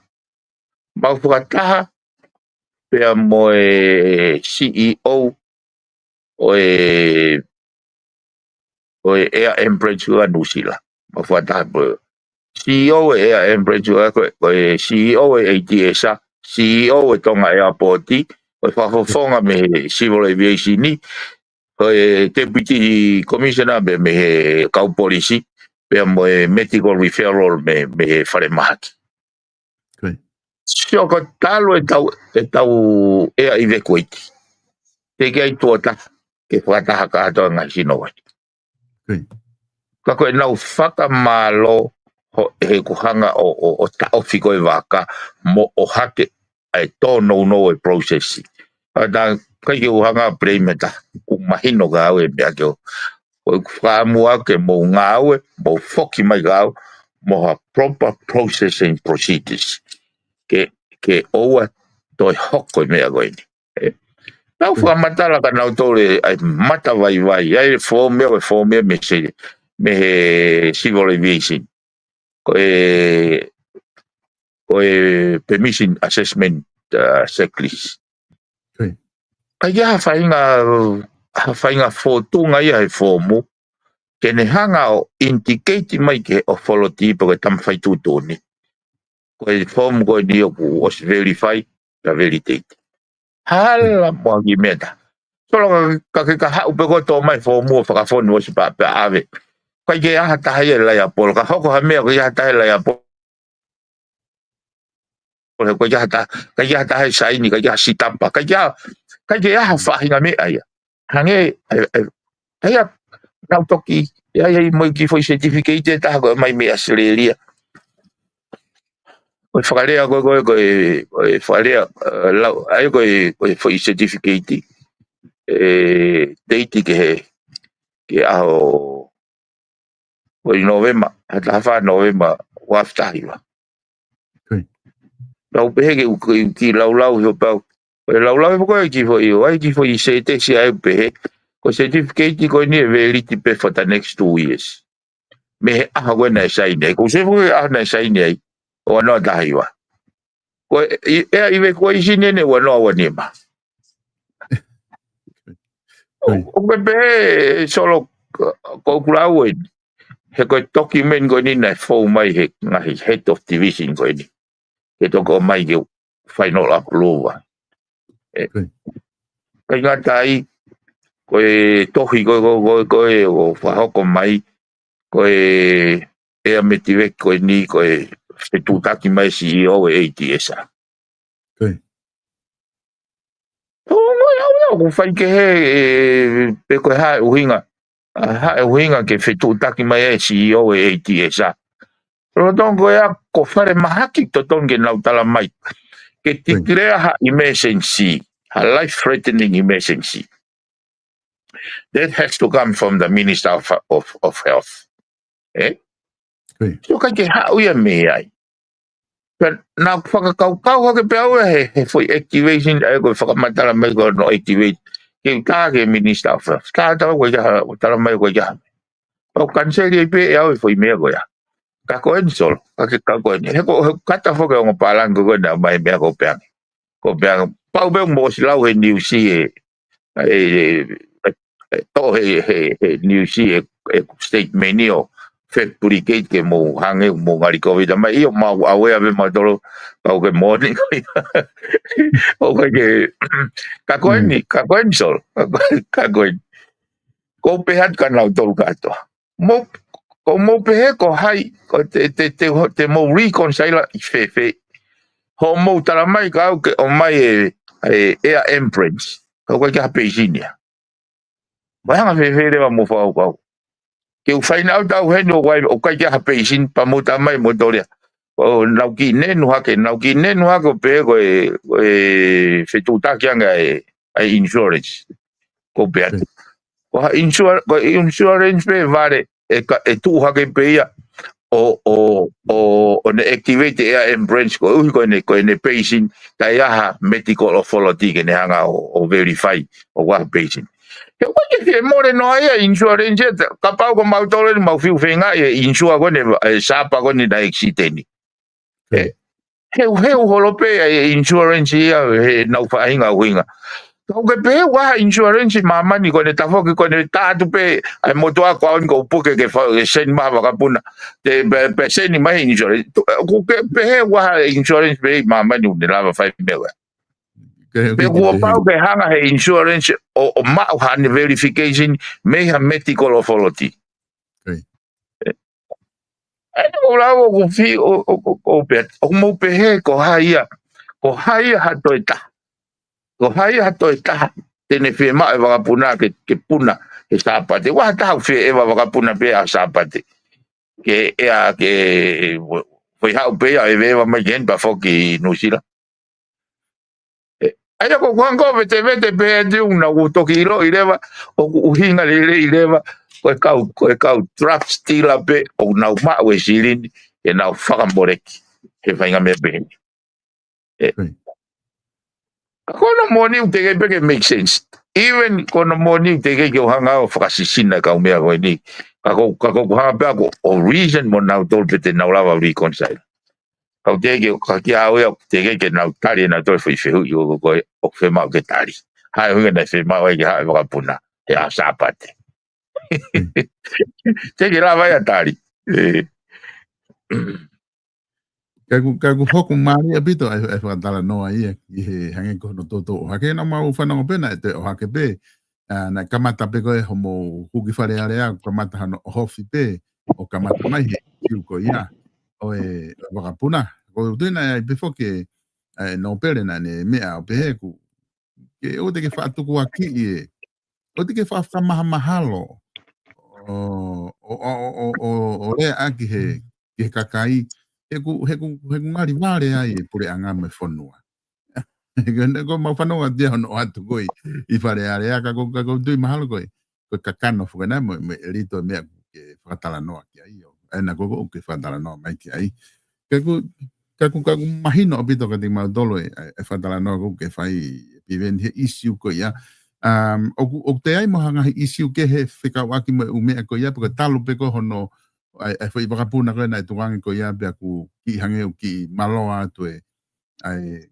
Mau fakataha, pea mo e C E O ʻo e, ʻo e Air Ambulance ʻa Nuʻusila. Ma fakataha pē. C E O ʻo e Air Ambulance ʻa ko e, ko e C E O ʻo e A T S, C E O ʻo e Tonga Airport, ʻo e fakafofonga mei he Civil Aviation, ko e Deputy Commissioner mei, mei he kau polisi, pea mo e medical referral mei, mei he falemahaki. Sio ko e talu e tau, e tau ʻea ʻi vekuiti. Te ke ai tuota, ke fakataha kātoa ngaahi sino vai. Ka ko e nau fakamālō he kuo hanga ʻo, ʻo, ʻo taʻofi ko e vaka mo ʻohake ʻa e tōnounou e process. ʻA tā kai ke u hanga pulei meta, ʻoku mahino ka au e meʻa ke o. Ko e fakamuʻa ke mou ngāue, mou foki mai ka au, mo ha proper process and procedures. Ke, ke ʻoua toe hoko e meʻa ko eni. Nau fakamatala ka nau tole ai mata vaivai, ai fōmea, ko e fōmea mei he, mei he Civil Aviation. Ko e, ko e permission assessment checklist. Kai ke ha faʻahinga, ha faʻahinga fōtunga ia he fōmu, ke ne hanga ʻo indicate mai ke authority pe ko e tama fai tuʻutuʻuni. Ko e fōmu ko eni ʻoku ʻosi verify, ka validate. Hala mo ki meta. Solo ka, ka ke ka haʻu pe ko tō mai fōmu ʻo fakafonu ʻosi pea, pea ʻave. Kai ke aha taha ia liable, ka hoko ha meʻa kai ke aha taha liable. Kai ke aha taha, kai ke aha taha saini, kai ke aha sitapa, kai ke aha, kai ke aha faʻahinga meʻa ia. Hangē, ai, ai, ai, a, nau toki, ai, ai, mo e kiʻi foʻi certificate ʻe taha ko e mai mei Australia. Ko e fakalea ko e, ko e, ko e, ko e fakalea, lau, ai, ko e, ko e foʻi certificate. ʻE, date ke he, ke ʻaho, ko e November, ha taha fā November, ua afe taha hiva. Lau pehē ke u, ke u kiʻi laulau he pau. Ko e laulau he pau ko e kiʻi foʻi, ʻo ai kiʻi foʻi sētesi ai pehē. Ko e certificate ko eni ʻe valid pē for the next two years. Mei he ʻaho ko ē naʻe saini ai. Ko se foʻi ʻaho naʻe saini ai. ʻO ua noa taha hiva. Ko e, ʻea ʻi vekuiti ʻene ua noa ua nima. ʻO, ʻoku pehē, Solo, ko, ko kulau eni. He ko e document ko eni naʻe fou mai he ngaahi head of division ko eni. Ke toko mai ke final approval. ʻE, kai ngata ai, ko e tohi ko, ko, ko, ko e ʻo fakahoko mai, ko e ʻea metiveki ko eni, ko e fetuʻutaki mai C E O ʻo e A T S. ʻO ngoi au ia, ʻoku fai ke he, ʻe, pe ko e hā e ʻuhinga, ʻa, hā e ʻuhinga ke fetuʻutaki mai e C E O ʻo e A T S. Lolotonga ko ia ko falemahaki totonu ke nau tala mai. Ke declare ha emergency, ha life-threatening emergency. That has to come from the Minister of, of, of Health. ʻE? So kai ke haʻu ia mei ai. Ka nau fakakaukau hake pē au ia he, he foʻi activation, ʻa ia ko e fakamatala mai ko hono activate. Ke u tā ki he Minister of Health. Tā tau ko ia, tala mai ko ia. Pau kaniseli ai pē ʻe au e foʻi meʻa ko ia. Ka ko eni Solo, ka ke ka ko eni. He ko, he kata foki ongo pālangi ko eni mai meʻa ko peangi. Ko peangi. Pau pē mo ʻosi lau he niusi ʻe, ʻe, ʻe, ʻe, toʻo he, he, he niusi ʻe, ʻe statement ʻo fabricate ke mou hangē mou ngali kovida mai. ʻIo mau ʻave ʻave mautolu kau ke moni. ʻO kai ke, ka ko eni, ka ko eni Solo. Ka ko, ka ko eni. Ko pehē atu ka nau tolu kātoa. Mou, ko mou pehē ko hai, ko te, te, te, te mou reconcile ʻi fēfē. Hoʻomou tala mai ka au ke ʻomai e, e, ʻea ambulance. Ka ʻoku ʻikai ke ha peisini ia. Mai hanga fēfē leva mo fau kau. Ke u faina au tau heni ʻoku ʻikai, ʻoku ʻikai ke ha peisini pea mou tala mai mo tolia. ʻO nau kiʻi nenu hake, nau kiʻi nenu hake ʻo pehē ko e, ko e fetuʻutaki ange ʻa e, ʻa e insurance. Ko pehē atu. Ko ha insure-, ko e insurance pē vale, ʻe ka, ʻe tuʻu hake pē ia, ʻo, ʻo, ʻo, ʻo ne activate ʻea ambulance, koeʻuhi ko ʻene, ko ʻene patient, taʻe ʻi ai ha medical authority ke ne hanga ʻo, ʻo verify, ʻoku ʻi ai ha patient. He ʻoku ʻikai ke fie mole noa ia insurance ia, kapau ko mautolu eni mau fiu feinga e insure ko eni, e sapa ko eni naʻe accident. ʻE. Heu heu holo pē ʻa e insurance ia he nau faʻahinga ʻuhinga. Ka ʻoku ke pehē ʻoku ʻi ai ha insurance ʻi māmani ko ʻene tafoki ko ʻene tā atu pē ʻa e motuʻa ko au ni ko u puke ke fa-, ke send mai ha vakapuna. Te pe, pe send mai he insurance. Tu, ʻoku ke pehē ʻoku ʻi ai ha insurance pē ʻi māmani ʻoku ne lava fai meʻa ko ē. Pe kuo pau ke hanga he insurance ʻo, ʻo maʻu haʻane verification mei ha medical authority. ʻE, ʻoku lau ʻoku fi-, ʻo, ʻo, ʻo, ʻo pe-, ʻoku mou pehē ko hai ia, ko hai ia ha toe taha. Ko hai ia ha toe taha te ne fiemaʻu e vakapuna ke, ke puna he Sāpate. ʻOku ʻi ai ha taha ʻoku fiemaʻu e vakapuna pē ʻa Sāpate. Ke ʻea ke, foʻi haʻu pē ia ʻo eveeva mai ki heni pea foki ki Nuʻusila. ʻE, ʻa ia ko ʻeku hanga ʻo vetevete pē atu ʻoku nau toki ʻiloʻi leva ʻoku ʻuhinga lelei leva ko e kau, ko e kau drugs dealer pē ʻoku nau maʻu e silini ke nau fakamoleki he faʻahinga meʻa pehē ni. ʻE. Ka ko hono moʻoni ʻoku teʻeki pē ke make sense. Even ko hono moʻoni ʻoku teʻeki ke u hanga ʻo fakasisina e kau meʻa ko eni. Ka ko, ka ko ʻeku hanga pē ʻaku ʻo reason mo nautolu pe te nau lava reconcile. Ka ʻoku teʻeki, ka kiate au ia, ʻoku teʻeki ke nau tali ʻe nautolu e foʻi fehuʻi ʻoku, ʻoku, ʻoku fiemaʻu ke tali. Hā e ʻuhinga naʻe fiemaʻu ai ke haʻu e vakapuna he ʻaho Sāpate. Teʻeki lava ia tali. ʻE. Ka ʻoku, ka ʻoku hoku mālie ʻaupito ʻa e, ʻa e fakatalanoa ia ʻi he hangē ko hono toutou ʻohake naʻa mau fanongo pē naʻe toe ʻohake pē. ʻA, naʻe kamata pē ko e hoʻomou huki Fale Alea, kamata hano ʻohofi pē, ʻo kamata mai he ʻisiū ko ia ʻo e, ʻo e vakapuna. ʻOku ou tui naʻe ʻi ai pē foki e, ʻa e nōpele naʻa ne meʻa ʻo pehē ʻoku ke ʻoua te ke faʻa tukuakiʻi e, ʻoua te ke faʻa fakamahamahalo ʻo, ʻo, ʻo lea ʻaki he, ki he kakai, he ʻoku, he ʻoku, he ʻoku ngali vale ai e puleʻanga mo e fonua. He ko ʻene, ko ʻemau fanongo atu ia hono ʻoatu ko ē ʻi Fale Alea ka ko, ka ʻoku ou tui mahalo ko e, ko e kakano foki ena mo, mo e ʻelito e meʻa ʻoku ke fakatalanoa ki ai ʻo. ʻA ena ko ē ʻoku ke fakatalanoa mai ki ai. Ka ʻoku, ka ʻoku, ka ʻoku mahino ʻaupito kiate kimautolu e, e, e fakatalanoa ʻoku ke fai ʻe Piveni he ʻisiū ko ia. Um, ʻoku, ʻoku toe ʻi ai mo ha ngaahi ʻisiū kehe fekauʻaki mo e ʻū meʻa ko ia, pe ko e talu pē ko hono, ʻa e, ʻa e foʻi vakapuna ko ē naʻe tukuange ko ia, pea ʻoku kiʻi hangē ʻoku kiʻi mālohi atu e, ʻa e,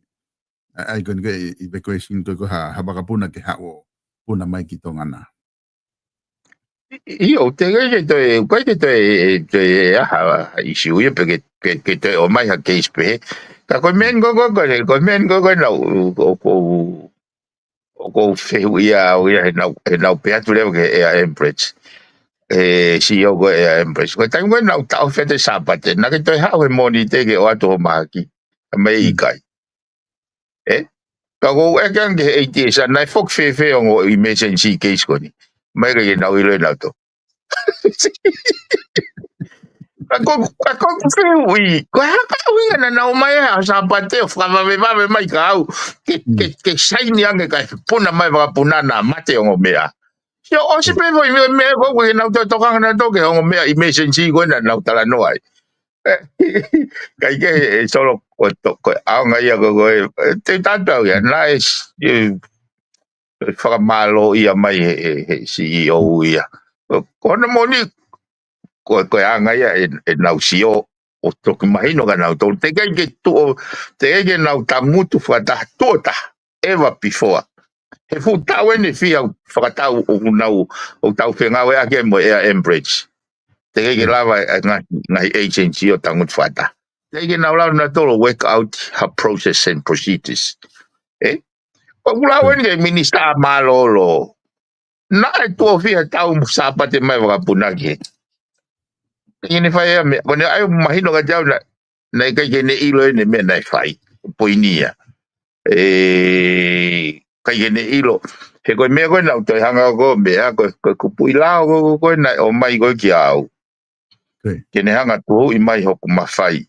ʻa e, ʻa e ko eni ko e evacuation ko ē ko ha, ha vakapuna ke haʻu ʻo puna mai ki Tonga na. ʻIo, teʻeki ke toe, ʻikai ke toe, toe ʻi ai ha, ha ʻisiū ia pe ke, ke, ke toe ʻomai ha case pehē. Ka ko e meʻa ko ē, ko e, ko e meʻa ko ē naʻa ku, ʻoku ou, ʻoku ou fehuʻia au ia heʻenau, heʻenau pehē atu leva ki he Air Emirates. He CEO ko ē Air Emirates. Ko e taimi ko ē naʻa ku taʻofi atu e Sāpate, naʻa ke toe haʻu he Mōnite ke ʻoatu hoʻo mahaki. Ka mei ʻikai. ʻE? Ka ʻoku ou ʻeke ange ki he ATS, ʻa naʻe foki fēfē ongo emergency case ko eni. Mai ke nau ʻilo ʻe nautolu. Ka ko, ka ko ʻeku fehuʻi, ko e hā ka ʻuhinga naʻa nau ʻomai ʻa Sāpate ʻo fakavavevave mai kia au, ke, ke, ke saini ange kae puna mai e vakapuna naʻa mate ongo meʻa. Sio, ʻosi pē foʻi meʻa, meʻa ko ē ke nau toe tokanga nautolu ki he ongo meʻa emergency ko ē naʻa nau talanoa ai. ʻIkai ke, ʻe Solo, ko e to-, ko e ʻaonga ia ko ē, ko e, ʻe, te u tatau ia, naʻe, ʻe, ʻe fakamālō ia mai he, he, he CEO ia. Ko hono moʻoni, ko, ko e anga ia ʻe, ʻenau sio, ʻo toki mahino kia nautolu. Teʻeki ke tuʻo, teʻeki ke nau tangutu fakataha, tuʻo taha, ever before. He fuʻu taʻu eni ʻe fiha fakatau ʻoku nau, ʻoku tau fengāueʻaki mo e Air Emirates. Teʻeki ke lava e ngaahi, ngaahi agency ʻo tangutu fakataha. Teʻeki ke nau lava nautolu ʻo work out ha process and procedures. ʻE? ʻOku lau eni ki he minisitā mālōlō. Naʻe tuʻo fiha taʻu mo Sāpate mai e vakapuna ki heni. Teʻeki ke ne fai ha meʻa, ko ʻene ʻai ʻo mahino kiate au naʻe, naʻe ʻikai ke ne ʻilo ʻene meʻa naʻe fai. Poini ia. ʻE, ʻikai ke ne ʻilo. He ko e meʻa ko ē naʻa ku toe hanga ko ē meʻa ko e, ko e kupuʻi lao ko ē, ko ē naʻe ʻomai ko ē kia au. Ke ne hanga ʻo tuhuʻi mai hoku mafai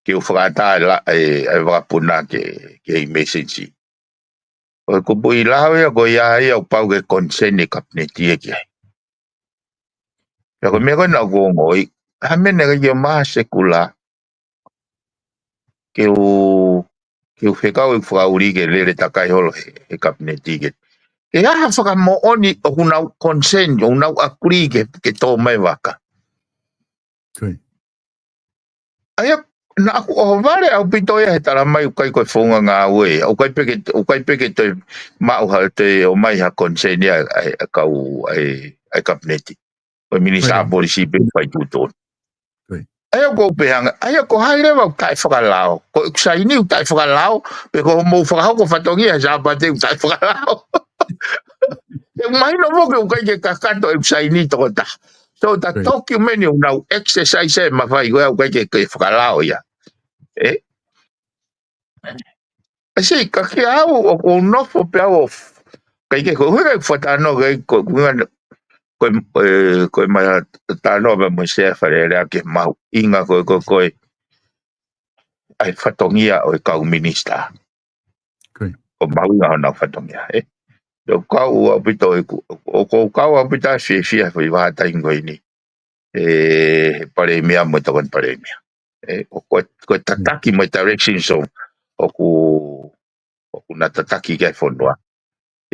ke u fakaʻatā e la-, e, e vakapuna ke, ke emergency. Ko e kupuʻi lao ia ko ia ia ʻoku pau ke consent e kapineti ia ki ai. Pea ko e meʻa ko ē naʻa ku ongoʻi, ha meʻa naʻe ʻikai ke maha sekula, ke u, ke u fekau e fakaʻuli ke lele takai holo he, he kapineti ke. Ke ʻi ai ha fakamoʻoni ʻoku nau consent, ʻoku nau agree ke, ke tō mai e vaka. ʻA ia, naʻa ku ʻohovale ʻaupito ia he tala mai ʻoku ʻikai ko e founga ngāue ia. ʻOku ʻikai pē ke, ʻoku ʻikai pē ke toe maʻu ha toe ʻomai ha koniseni ʻa e, ʻa e kau, ʻa e, ʻa e kapineti. Ko e minisitā polisi pē fai tuʻutuʻuni. ʻA ia ʻoku ou pehē ange, ʻa ia ko hai leva ʻoku taʻefakalao? Ko ʻeku saini ʻoku taʻefakalao, pe ko hoʻomou fakahoko fatongia he Sāpate ʻoku taʻefakalao. ʻE mahino foki ʻoku ʻikai ke kakato ʻeku saini tokotaha. So, ʻa e document ʻoku nau exercise e mafai ko ia ʻoku ʻikai ke, ke fakalao ia. ʻE? ʻE sei, ka kiate au, ʻoku ou nofo pē au ʻo f-, ʻikai ke ko e ʻuhinga ʻeku fakatalanoa ki ai, ko e ʻuhinga, ko e, ko e, ko e mai talanoa pē mo e Sea Fale Alea ke mahuʻinga ko e, ko e, ko e, ʻa e fatongia ʻo e kau minisitā. ʻOku mahuʻinga honau fatongia, ē? ʻOku ou kau ʻaupito ʻeku, ʻoku ou kau ʻaupito ʻa e fiefia he foʻi vahaʻa taimi ko eni. ʻE, he palēmia mo e tokoni palēmia. ʻE, ʻo ko e, ko e tataki mo e direction so, ʻoku, ʻoku na tataki ki ai e fonua.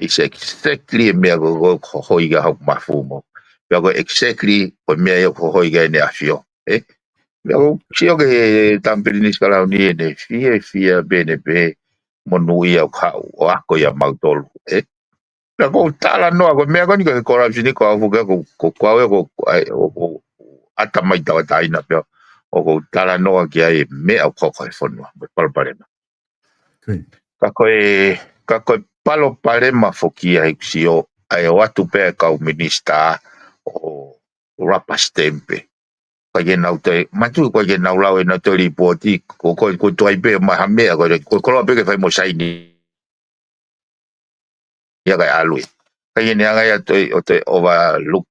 It's exactly e meʻa ko, ko, ko hoʻi ka hoku mafu mo. Pea ko e exactly, ko e meʻa ia ko hoʻi ka ʻEne ʻAfio. ʻE, meʻa ko sio ki he Tama Pilinisi Kalauni ʻene fiefia pē ʻene pehē monūʻia ʻoku haʻu, ʻo ako ia mautolu. ʻE, pea ʻoku ou talanoa, ko e meʻa ko eni ko e corruption ko au foki ko, ko, ko au ē ko, ai, ʻo, ʻo, ʻata mai tauʻatāina pea, ʻoku ou talanoa ki ai e meʻa ʻoku hoko he fonua, mo e palopalema. Ka ko e, ka ko e palopalema foki ia he ʻeku sio, ʻa e ʻoatu pē ʻa e kau minisitā ʻo rubber stamp pē. ʻIkai ke nau toe, mātuʻa ʻikai ke nau lau ʻenau toe lipooti, ko, ko, ko e tuai pē mai ha meʻa, ko e, ko e koloa pē ke fai mo saini ia kae ʻalu ia. ʻIkai ke ne hanga ia toe, ʻo toe overlook,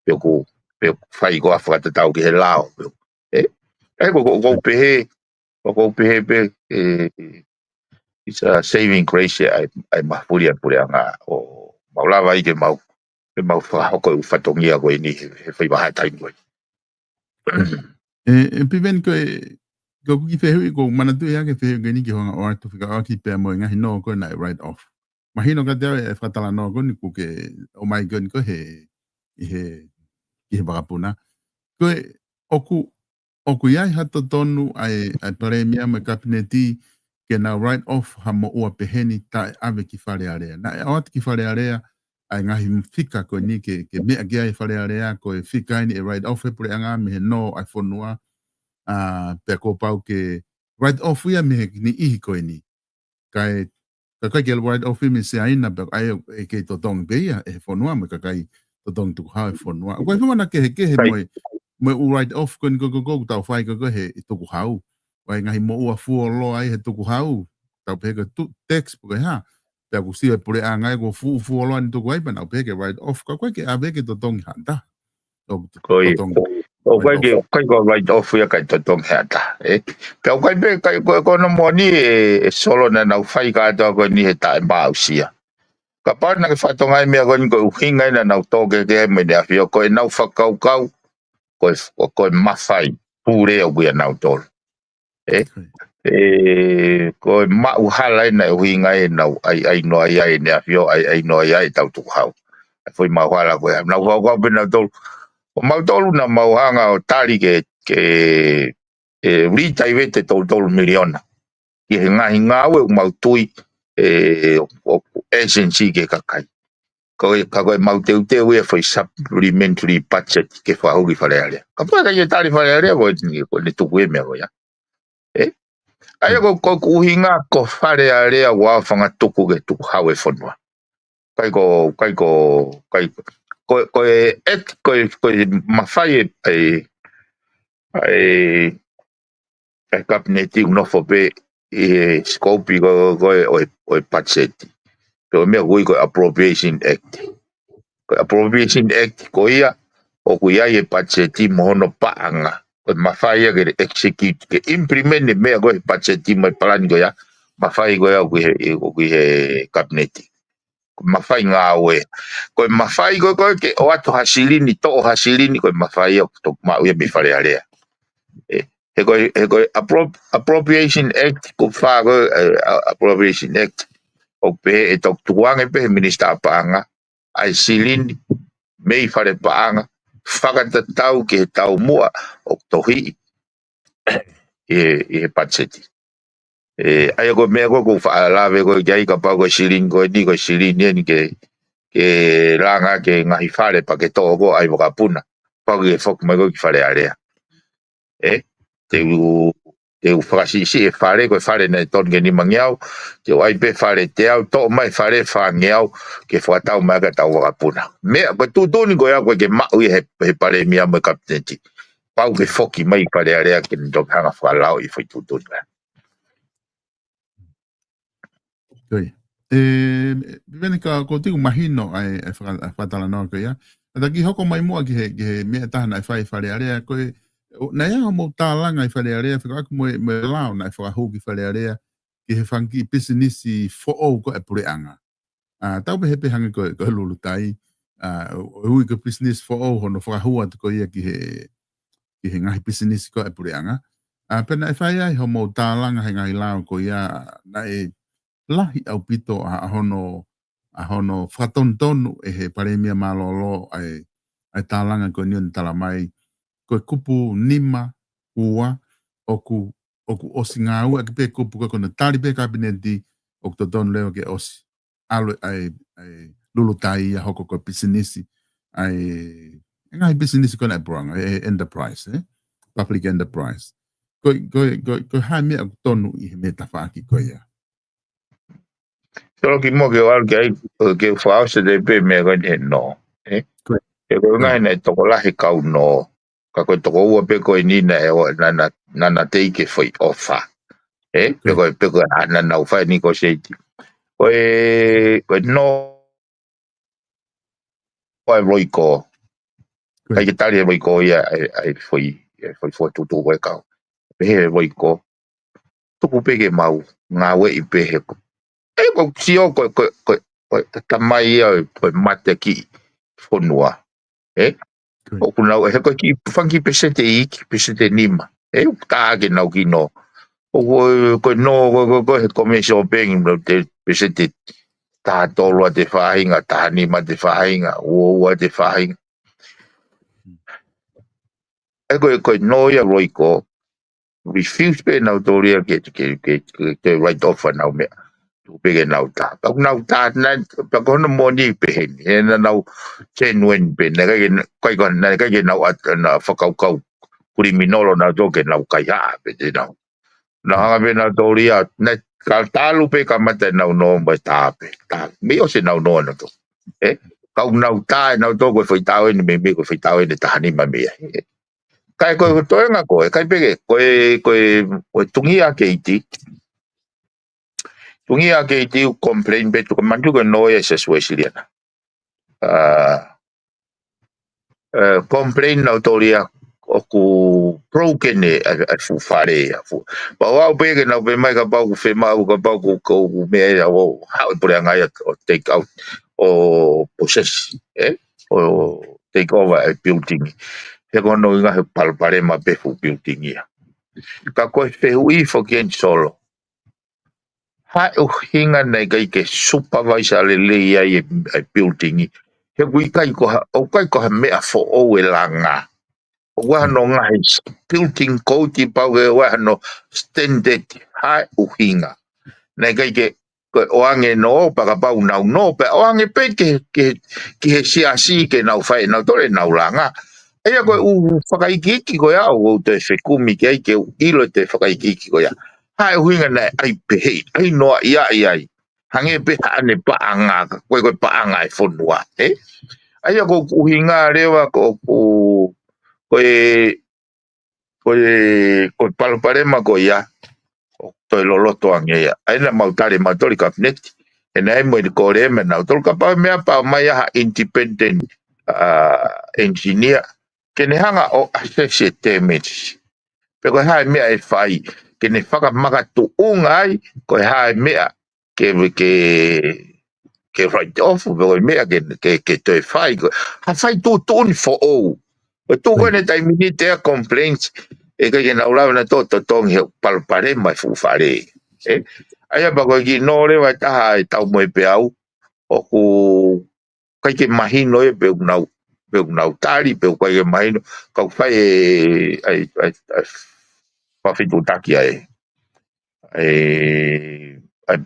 pe ʻoku, pe ʻoku fai ko ha fakatatau ki he lao, pe ʻoku, ē? ʻE, ko, ko, ʻoku ou pehē, ʻoku ou pehē pē, ē, it's a saving grace ʻa e, ʻa e mafuli ʻa e puleʻanga ʻo mau lava ai ke mau, ke mau fakahoko e ʻū fatongia ko eni he, he foʻi vahaʻa taimi ko eni. ʻE, ʻe Piveni ko e, ko e kiʻi fehuʻi, ʻoku ou manatuʻi ʻa e kiʻi fehuʻi ko eni ki hoʻo hanga ʻo ʻoatu fika ʻaki pea mo e ngaahi nō ko ē naʻe write off. Mahino kiate au e fakatalanoa ko eni ʻoku ke ʻomai ko eni ko ē he, ʻi he, ki he vakapuna. Ko e, ʻoku, ʻoku ʻi ai ha totonu ʻa e, ʻa e palēmia mo e kapineti ke nau write off ha moʻua pehē ni taʻeʻave ki Fale Alea. Naʻe ʻoatu ki Fale Alea ʻa e ngaahi fika ko eni ke, ke meʻa ki ai Fale Alea, ko e fika eni ʻe write off he puleʻanga mei he nō ʻa e fonua, ʻa, pea kuo pau ke write off ia mei he niʻihi ko eni. Kae, ka ʻikai ke write off ia mei Siaina pea ʻai ʻe kei totongi pē ia ʻe he fonua mo e kakai totongi tukuhau e fonua. ʻOku ʻi ai ha meʻa kehekehe mo e, mo e ʻū write off ko eni ko, ko, ko, ʻoku tau fai ko, ko ē he tukuhau. ʻOku ʻi ai e ngaahi moʻua fuoloa ʻi he tukuhau. Tau pehē ko e tu-, tax pe ko e hā. Pea ʻoku sio e puleʻanga ia kuo fuʻu fuoloa ʻene tuku ai pea nau pehē ke write off. Ka ʻoku ʻikai ke ʻave ke totongi ha taha. ʻOku to-, Ko ia. Totongi. ʻOku ʻikai ke, ʻikai ko e write off ia kae totongi ha taha, ē? Pea ʻoku ʻikai pē, ʻikai ko, ko hono moʻoni ē, ʻe Solo naʻa nau fai kātoa ko eni he taʻemaʻusia. Kapau naʻa ke fakatokangaʻi e meʻa ko eni ko e ʻuhinga ia naʻa nau tō kehekehe mo ʻEne ʻAfio, ko ʻenau fakakaukau, ko e, ko e mafai pule ʻoku ʻia nautolu. ʻE, ʻe, ko e maʻuhala ē naʻe ʻuhinga ai ʻenau ʻai, ʻai noa ai ʻEne ʻAfio, ʻai, ʻai noa ai ʻetau tukuhau. ʻA e foʻi maʻuhala ko ē, nau fakakaukau pē nautolu. Ko mautolu naʻa mau hanga ʻo tali ke, ke, ʻe, retire ʻe tolu tolu miliona. Ki he ngaahi ngāue ʻoku mau tui, ʻe, ʻo, ʻo agency ki he kakai. Ka ko e, ka ko e mau teuteu ia foʻi supplementary budget ke fakahū ki Fale Alea. Kapau ʻe ʻikai ke tali Fale Alea, ko e, ko ʻene tuku e meʻa ko ia. ʻE? ʻA ia ko, ko ʻeku ʻuhinga ko Fale Alea ʻoku fangatuku ke tukuhau e fonua. ʻIkai ko, ʻikai ko, ʻikai ko, ko e act, ko e, ko e mafai e, e, e, e kapineti ʻoku nofo pē ʻi he scope ko, ko e, ʻo e, ʻo e budget. Ko e meʻa ʻoku ui ko e Appropriation Act. Ko e Appropriation Act ko ia, ʻoku ʻi ai e budget mo hono paʻanga. Ko e mafai ia ke execute, ke implement e meʻa ko e budget mo e palani ko ia, mafai ko ia ʻoku ʻi he, ʻoku ʻi he kapineti. Ko e mafai ngāue. Ko e mafai ko ē, ko ē ke ʻoatu ha silini, toʻo ha silini, ko e mafai ia ʻoku toki maʻu ia mei Fale Alea. ʻE, he ko e, he ko e Appro-, Appropriation Act, ko e fā ko ē, ʻe, a-, Appropriation Act, ʻoku pehē ʻe toki tukuange pē he minisitā paʻanga ʻa e silini mei fale paʻanga, fakatatau ki he taumuʻa ʻoku tohiʻi. ʻi he, ʻi he patiseti. ʻE, ʻa ia ko e meʻa ko ē ʻoku ou faʻa lave ko ē ki ai, kapau ko e silini ko eni, ko e silini eni ke, ke langa ki he ngaahi fale pea ke toʻo ko ē ʻa e vakapuna. Pau ke foki mai ko ē ki Fale Alea. ʻE, te u, te u fakasiʻisiʻi e fale, ko e fale naʻe tonu ke nimangeau, te u ʻai pē fale teau, toʻo mai fale fāngeau, ke fakatau mai ki heʻetau vakapuna. Meʻa, ko e tuʻutuʻuni ko ia ʻoku ʻikai ke maʻu ia ʻe he, he palēmia mo e kapineti. Pau ke foki mai ki Fale Alea ke ne toki hanga ʻo fakalaoʻi e foʻi tuʻutuʻuni ko ia. Ko ia. ʻE, Piveni, ka ʻoku ou tui ʻoku mahino ʻa e, ʻa e faka-, ʻa e fakatalanoa ko ia. Ka ta kiʻi hoko mai muʻa ki he, ki he meʻa ʻe taha naʻe fai ʻi Fale Alea, ko e, ʻo, naʻe ʻi ai hoʻomou tālanga ʻi Fale Alea, fekauʻaki mo e, mo e lao naʻe fakahū ki Fale Alea, ki he fanga kiʻi pisinisi foʻou ko ē ʻa e puleʻanga. ʻA, tau pehē pē hangē ko e, ko e Lulutai, ʻa, ʻo, ʻo ui ko e pisinisi foʻou hono fakahū atu ko ia ki he, ki he ngaahi pisinisi ko ē ʻa e puleʻanga. ʻA, pea naʻe fai ai hoʻomou tālanga he ngaahi lao ko ia, naʻe lahi ʻaupito ʻa, ʻa hono, ʻa hono fakatonutonu ʻe he palēmia mālōlō ʻa e, ʻa e tālanga ko eni ʻo ne tala mai, ko e kupu nima, ua, ʻoku, ʻoku ʻosi ngāueʻaki pē kupu ko ē ko ē naʻe tali pē kapineti, ʻoku totonu leva ke ʻosi ʻalu ʻa e, ʻa e Lulutai ia hoko ko e pisinisi, ʻa e, e ngaahi pisinisi ko ē ʻa e puleʻanga, e enterprise, ʻe? Public enterprise. Ko, ko, ko, ko e hā e meʻa ʻoku tonu ʻi he meʻa tafaʻaki ko ia? Solo kimuʻa ke u ʻalu ki ai, ke u fakaʻosi atu pē meʻa ko eni he nō, ʻe? Ko ia. He ko e ngaahi naʻe tokolahi e kau nō, ka ko e toko ua pē ko eni naʻe ʻo, naʻa, naʻa, naʻa na teʻeki ke foʻi ʻofa. ʻE? Pe ko e, pe ko e hā naʻa nau fai negotiate. Ko e, ko e nō, ko e Royco. Ko ia. ʻIkai ke tali ʻe Royco ia ʻa e, ʻa e foʻi, ʻa e foʻi fokotuʻutuʻu ko ē kau. Pehē ʻe Royco, tuku pē ke mau ngāueʻi pē he ko. ʻE, ʻoku ou sio ko e, ko e, ko e, ko e tamai ia ʻo e, ko e mateaki fonua. ʻE? Ko ia. ʻOku nau, he ko e kiʻi fanga kiʻi peseti iiki, peseti nima. ʻE, ʻoku tā ke nau kiʻi nō. ʻO ko e, ko e nō, ko e, ko e, ko e he commercial bank, nau te peseti taha tolu ʻa e faʻahinga, taha nima ʻa e faʻahinga, ua ua ʻa e faʻahinga. ʻE, ko e, ko e nō ia Royco, refuse pē ʻe nautolu ia ke, ke, ke, ke, ke write off ʻenau meʻa. Tuku pē ke nau tā. Pea ʻoku nau tā, naʻe, pea ko hono moʻoni pē heni. He naʻa nau genuine pē, naʻe ʻikai ke, ʻikai ko, naʻe ʻikai ke nau ʻat-, naʻa fakakaukau kuliminolo nautolu ke nau kaihaʻa pē te nau. Naʻa hanga pē nautolu ia, naʻe ka talu pē kamata ʻenau nō mo e tā pē, tā. Mei ʻosi ʻenau nō nautolu. ʻE? Ka ʻoku nau tā ʻe nautolu ko e foʻi taʻu eni, meimei ko e foʻi taʻu eni ʻe taha nima mei ai. ʻE? Ka ʻi he ko e toenga ko ē, ʻikai pē ke, ko e, ko e, ko e Tungia Keiti. Tungia Keiti ʻoku complain pē tuku manatu ko e nō ia ʻa e Siasi Uēsiliana. ʻA, ʻe, complain nautolu ia ʻoku broken ʻa e, ʻa e fuʻu fale ia, fuʻu. Pea ʻoku ou pehē ke nau pehē mai kapau ʻoku fiemaʻu, kapau ʻoku, ʻoku, ʻoku meʻa ia ʻo haʻu e puleʻanga ia ʻo take out, ʻo possess, ʻe? ʻO take over e building. He ko hono ʻuhinga he palopalema pē fuʻu building ia. Ka ko e fehuʻi foki eni Solo. Hā e ʻuhinga naʻe ʻikai ke supervise lelei ai e, e building ia. He ʻoku ʻikai ko ha, ʻoku ʻikai ko ha meʻa foʻou ʻe langa. ʻOku ʻi ai hano ngaahi building code pau ke ʻi ai hano standard, hā e ʻuhinga. Naʻe ʻikai ke, ko e ʻoange nō, pea kapau nau nō, pea ʻoange pē ke, ke, ki he siasi ke nau fai ʻenautolu ʻenau langa. ʻA ia ko e ʻū fakaikiiki ko ia ʻoku ou toe fekumi ki ai ke u ʻilo e toe fakaikiiki ko ia. Hā e ʻuhinga naʻe ʻai pehē, ʻai noaʻia ai. Hangē pē haʻane paʻanga, ko e, ko e paʻanga e fonua, ʻe? ʻA ia ko e ʻuhinga leva ko, ko, ko e, ko e, ko e palopalema ko ia, ʻoku toe loloto ange ia. ʻA ia naʻa mau tali mautolu ʻi he kapineti. ʻE naʻe mo e kole mei nautolu kapau meʻa pau mai ʻa ha independent, ʻa, engineer. Ke ne hanga ʻo assess e damage. Pe ko e hā e meʻa ʻe fai. Ke ne fakamakatuʻunga ai, ko e hā e meʻa ke, ke, ke write off, pe ko e meʻa ke, ke, ke toe fai. Ko, ha fai tuʻutuʻuni foʻou. Ko e tuʻu ko ē ʻene taimi ni te a complaints, ʻe ʻikai ke nau lava nautolu ʻo totongi he palopalema e fuʻu fale. ʻE? ʻA ia pea ko e kiʻi nō leva ʻe taha ʻe taumuʻa pē au, ʻoku ʻikai ke mahino ia pe ʻoku nau, pe ʻoku nau tali, pe ʻoku ʻikai ke mahino, ka ʻoku fai e, ʻa e, ʻa e, ʻa e, fakafetuʻutaki ʻa e, ʻa e, ʻa e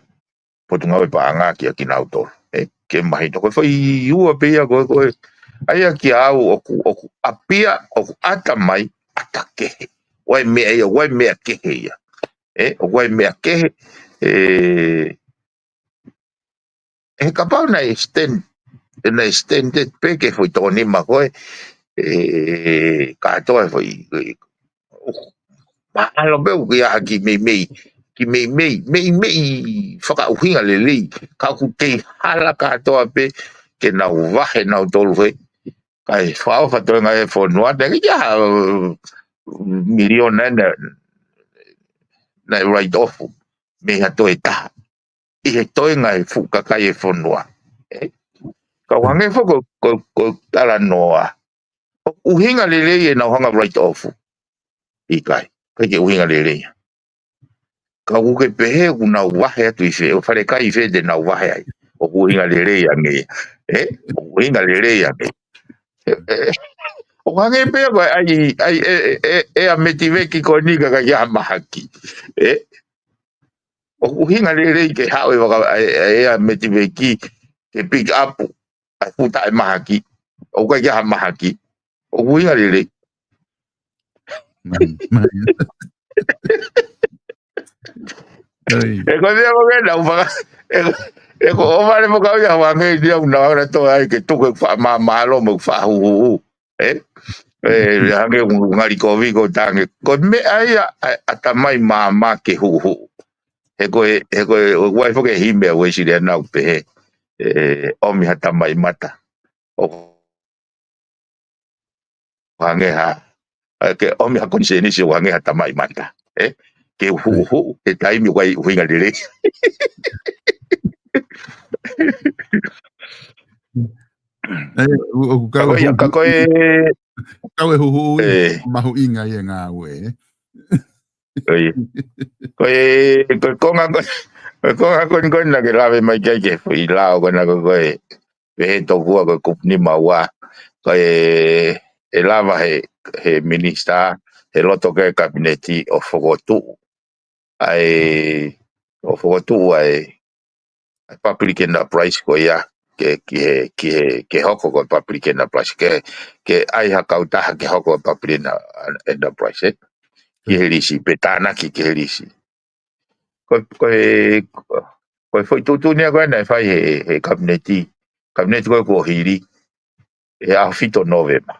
Potungāue Paʻanga kia kinautolu. ʻE, ke mahino. Ko e foʻi ua pē ia ko e, ko e, ʻa ia kia au ʻoku, ʻoku ʻapia, ʻoku ʻata mai, ʻata kehe. ʻOku ʻi ai e meʻa ia, ʻoku ʻi ai e meʻa kehe ia. ʻE, ʻoku ʻi ai e meʻa kehe, ʻe, ʻe kapau naʻe extend, naʻe extended pē ki he foʻi toko nima ko ē, ʻe, kātoa e foʻi, ʻe, mahalo pē ʻoku ʻi ai ha kiʻi meimei, kiʻi meimei, meimei fakaʻuhinga lelei, ka ʻoku kei hala kātoa pē ke nau vahe nautolu he. Kae fakaʻofa toenga e fonua, naʻe ʻi ai ha, ʻū, miliona naʻe, naʻe write off mei ha toe taha ʻi he toenga e fuʻu kakai e fonua. ʻE? Ka ʻoku hangē foki ko, ko, ko e talanoa. ʻOku ʻuhinga lelei ʻenau hanga write off? ʻIkai, ʻikai ke ʻuhinga lelei. Ka ʻoku ke pehē ʻoku nau vahe atu ʻi fē, ʻo fale kai ʻi fē te nau vahe ai. ʻOku ʻuhinga lelei ange ia. ʻE? ʻOku ʻuhinga lelei ange. ʻE, ʻe, ʻoku hangē pē ko e ʻai, ʻai, ʻe, ʻe, ʻe, ʻea Metiveki ko eni ka ʻikai ha mahaki. ʻE? ʻOku ʻuhinga lelei ke haʻu e vaka, ʻe, ʻe, ʻea Metiveki ke pick up ʻa e fuʻu taʻemahaki. ʻOku ʻikai ke ʻi ai ha mahaki. ʻOku ʻuhinga lelei. Mai, mai. Ai. ʻE ko e meʻa ko ē naʻa ku faka-, ʻe, ʻe ko ʻo vale mo kau ia hangē ni au naʻa ku toe ai ke tuku e fakamāmālohi mo e fakahuhuʻi. ʻE? ʻE, hangē ʻoku ngali kovi ko tange. Ko e meʻa ia ʻa, ʻatamai māmā ke huhuʻi. He ko e, he ko e, ʻoku ʻi ai foki e himi ʻa Uēsiliana ʻoku pehē, ʻe, ʻomi ha tamaʻimata ʻo hangē ha, ʻa, ke ʻomi ha konisēnisi ʻo hangē ha tamaʻimata. ʻE? Ke huhuʻi, he taimi ʻoku ʻikai ʻuhinga lelei. ʻE, ʻo, ʻoku kau Ka ko e ia, ka huhuʻi, ko e ʻoku kau e huhuʻi, ʻe, mahuʻinga ʻi he ngāue, ʻe? ʻOi. Ko e, ko e konga ko, ko e konga ko eni ko eni naʻa ke lave mai ki ai ki he foʻi lao ko ena ko e, ko e pehē tokua ko e kupu nima ua. Ko e, ʻe lava he, he minisitā, he loto ki he kapineti ʻo fokotuʻu. ʻA e, ʻo fokotuʻu ʻa e, ʻa e public enterprise ko ia, ke, ki he, ki he, ke hoko ko e public enterprise, ke, ke ʻai ha kautaha ke hoko ko e public ena-, enterprise, ʻe? Ki he lisi, pe tānaki ki he lisi. Ko, ko e, ko e foʻi tuʻutuʻuni ia ko ē naʻe fai he, he kapineti, kapineti ko ē kuo hili, he ʻaho fitu Nōvema.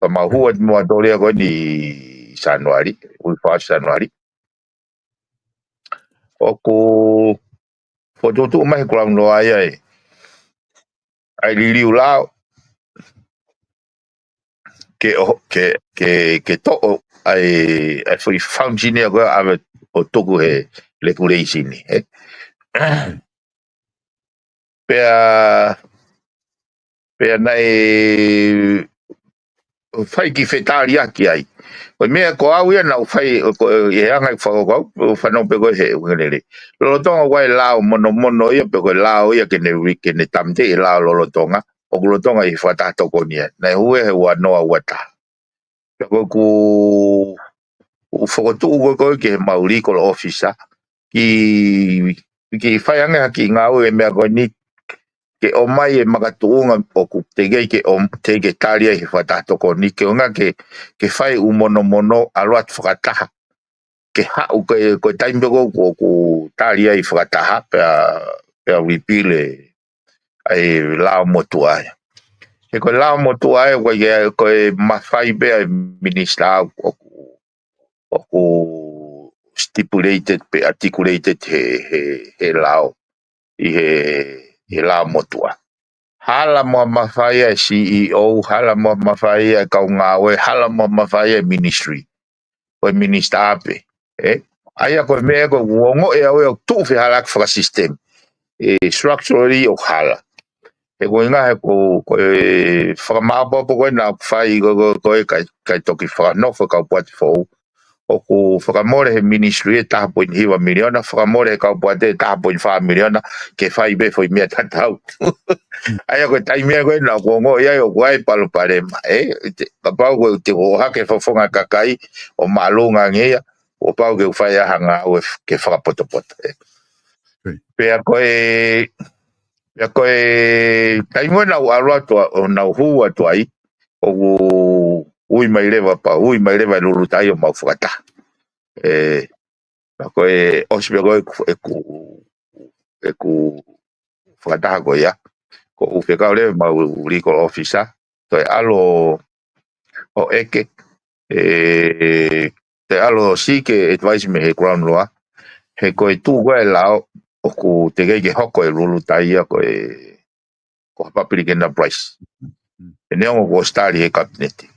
Ka mau hū atu mo ʻAtolia ko eni ʻi Sānuali, ʻaho fā Sānuali. ʻOku fokotuʻutuʻu mai he Crown Law ia ʻa e, ʻa e liliu lao ke ʻo, ke, ke, ke toʻo ʻa e, ʻa e foʻi function ia ko ē ʻave ʻo tuku he regulation ni, ʻe? Pea, pea naʻe fai kiʻi fetaliaki ai. Ko e meʻa ko au ia naʻa ku fai, ko e anga e fakakaukau, fanongo pē koe he ʻuhinga lelei. Lolotonga ʻoku ʻi ai e lao monomono ia, pe ko e lao ia ke ne ui, ke ne tāmateʻi e lao lolotonga, ʻoku lolotonga ʻi he fakataha tokoni ia. Naʻe hū ia he ua noa ua taha. Pea ko ʻeku, ʻeku fokotuʻu ko ē ko ē ki he mau legal officer, ke, ke fai ange ha kiʻi ngāue e meʻa ko eni, ke ʻomai e makatuʻunga ʻoku teʻeki ke ʻom-, teʻeki ke tali ai he fakataha tokoni, ke ʻuhinga ke, ke fai ʻū monomono ʻalu atu fakataha. Ke haʻu ko e, ko e taimi pē ko ē ʻoku, ʻoku tali ai fakataha, pea, pea repeal e, ʻa e lao motuʻa ia. He ko e lao motuʻa ia, ko e, ko e mafai pē ʻa e minisitā ʻoku, ʻoku stipulated pe articulated he, he, he lao, ʻi he, he lao motuʻa. Hala mo e mafai ʻa e C E O, hala mo e mafai ʻa e kau ngāue, hala mo e mafai ʻa e ministry. Ko e minisitā pē, ʻe? ʻA ia ko e meʻa ko ʻeku ongoʻi au ʻoku tuʻu fehālaaki fakasisitemi. ʻE, structurally ʻoku hala. He ko e ʻuhinga he ko, ko e fakamāʻopoʻopo ko ē naʻa ku fai ko, ko, ko e kai, kai toki fakanofo e kau poate foʻou. ʻOku fakamole he ministry e taha poini hiva miliona, fakamole he kau poate e taha poini fā miliona, ke fai pē foʻi meʻa tatau. ʻA ia ko e taimi ia ko ē naʻa ku ongoʻi ai ʻoku ʻi ai e palopalema, ʻe? Te, kapau ko e te ʻohake e fofonga kakai ʻo māʻolunga ange ia, kuo pau ke u fai ʻa e ngāue ke fakapotopoto. Pea ko e, pea ko e taimi ʻoku nau ʻalu atu, ʻo nau hū atu ai, ʻoku ui mai leva pea ui mai leva e Lulutai ʻo mau fakataha. ʻE, pea ko e ʻosi pē ko ē ʻeku, ʻeku, ʻeku fakataha ko ia, ʻoku ou fekau leva mo e legal officer, toe ʻalu ʻo ʻeke, ʻe, toe ʻalu ʻo seek advice mei he Crown Law, he ko e tuʻu ko ē ʻa e lao ʻoku teʻeki ke hoko e Lulutai ia ko e, ko ha public enterprise. ʻE neongo kuo ʻosi tali ʻe he Kapineti.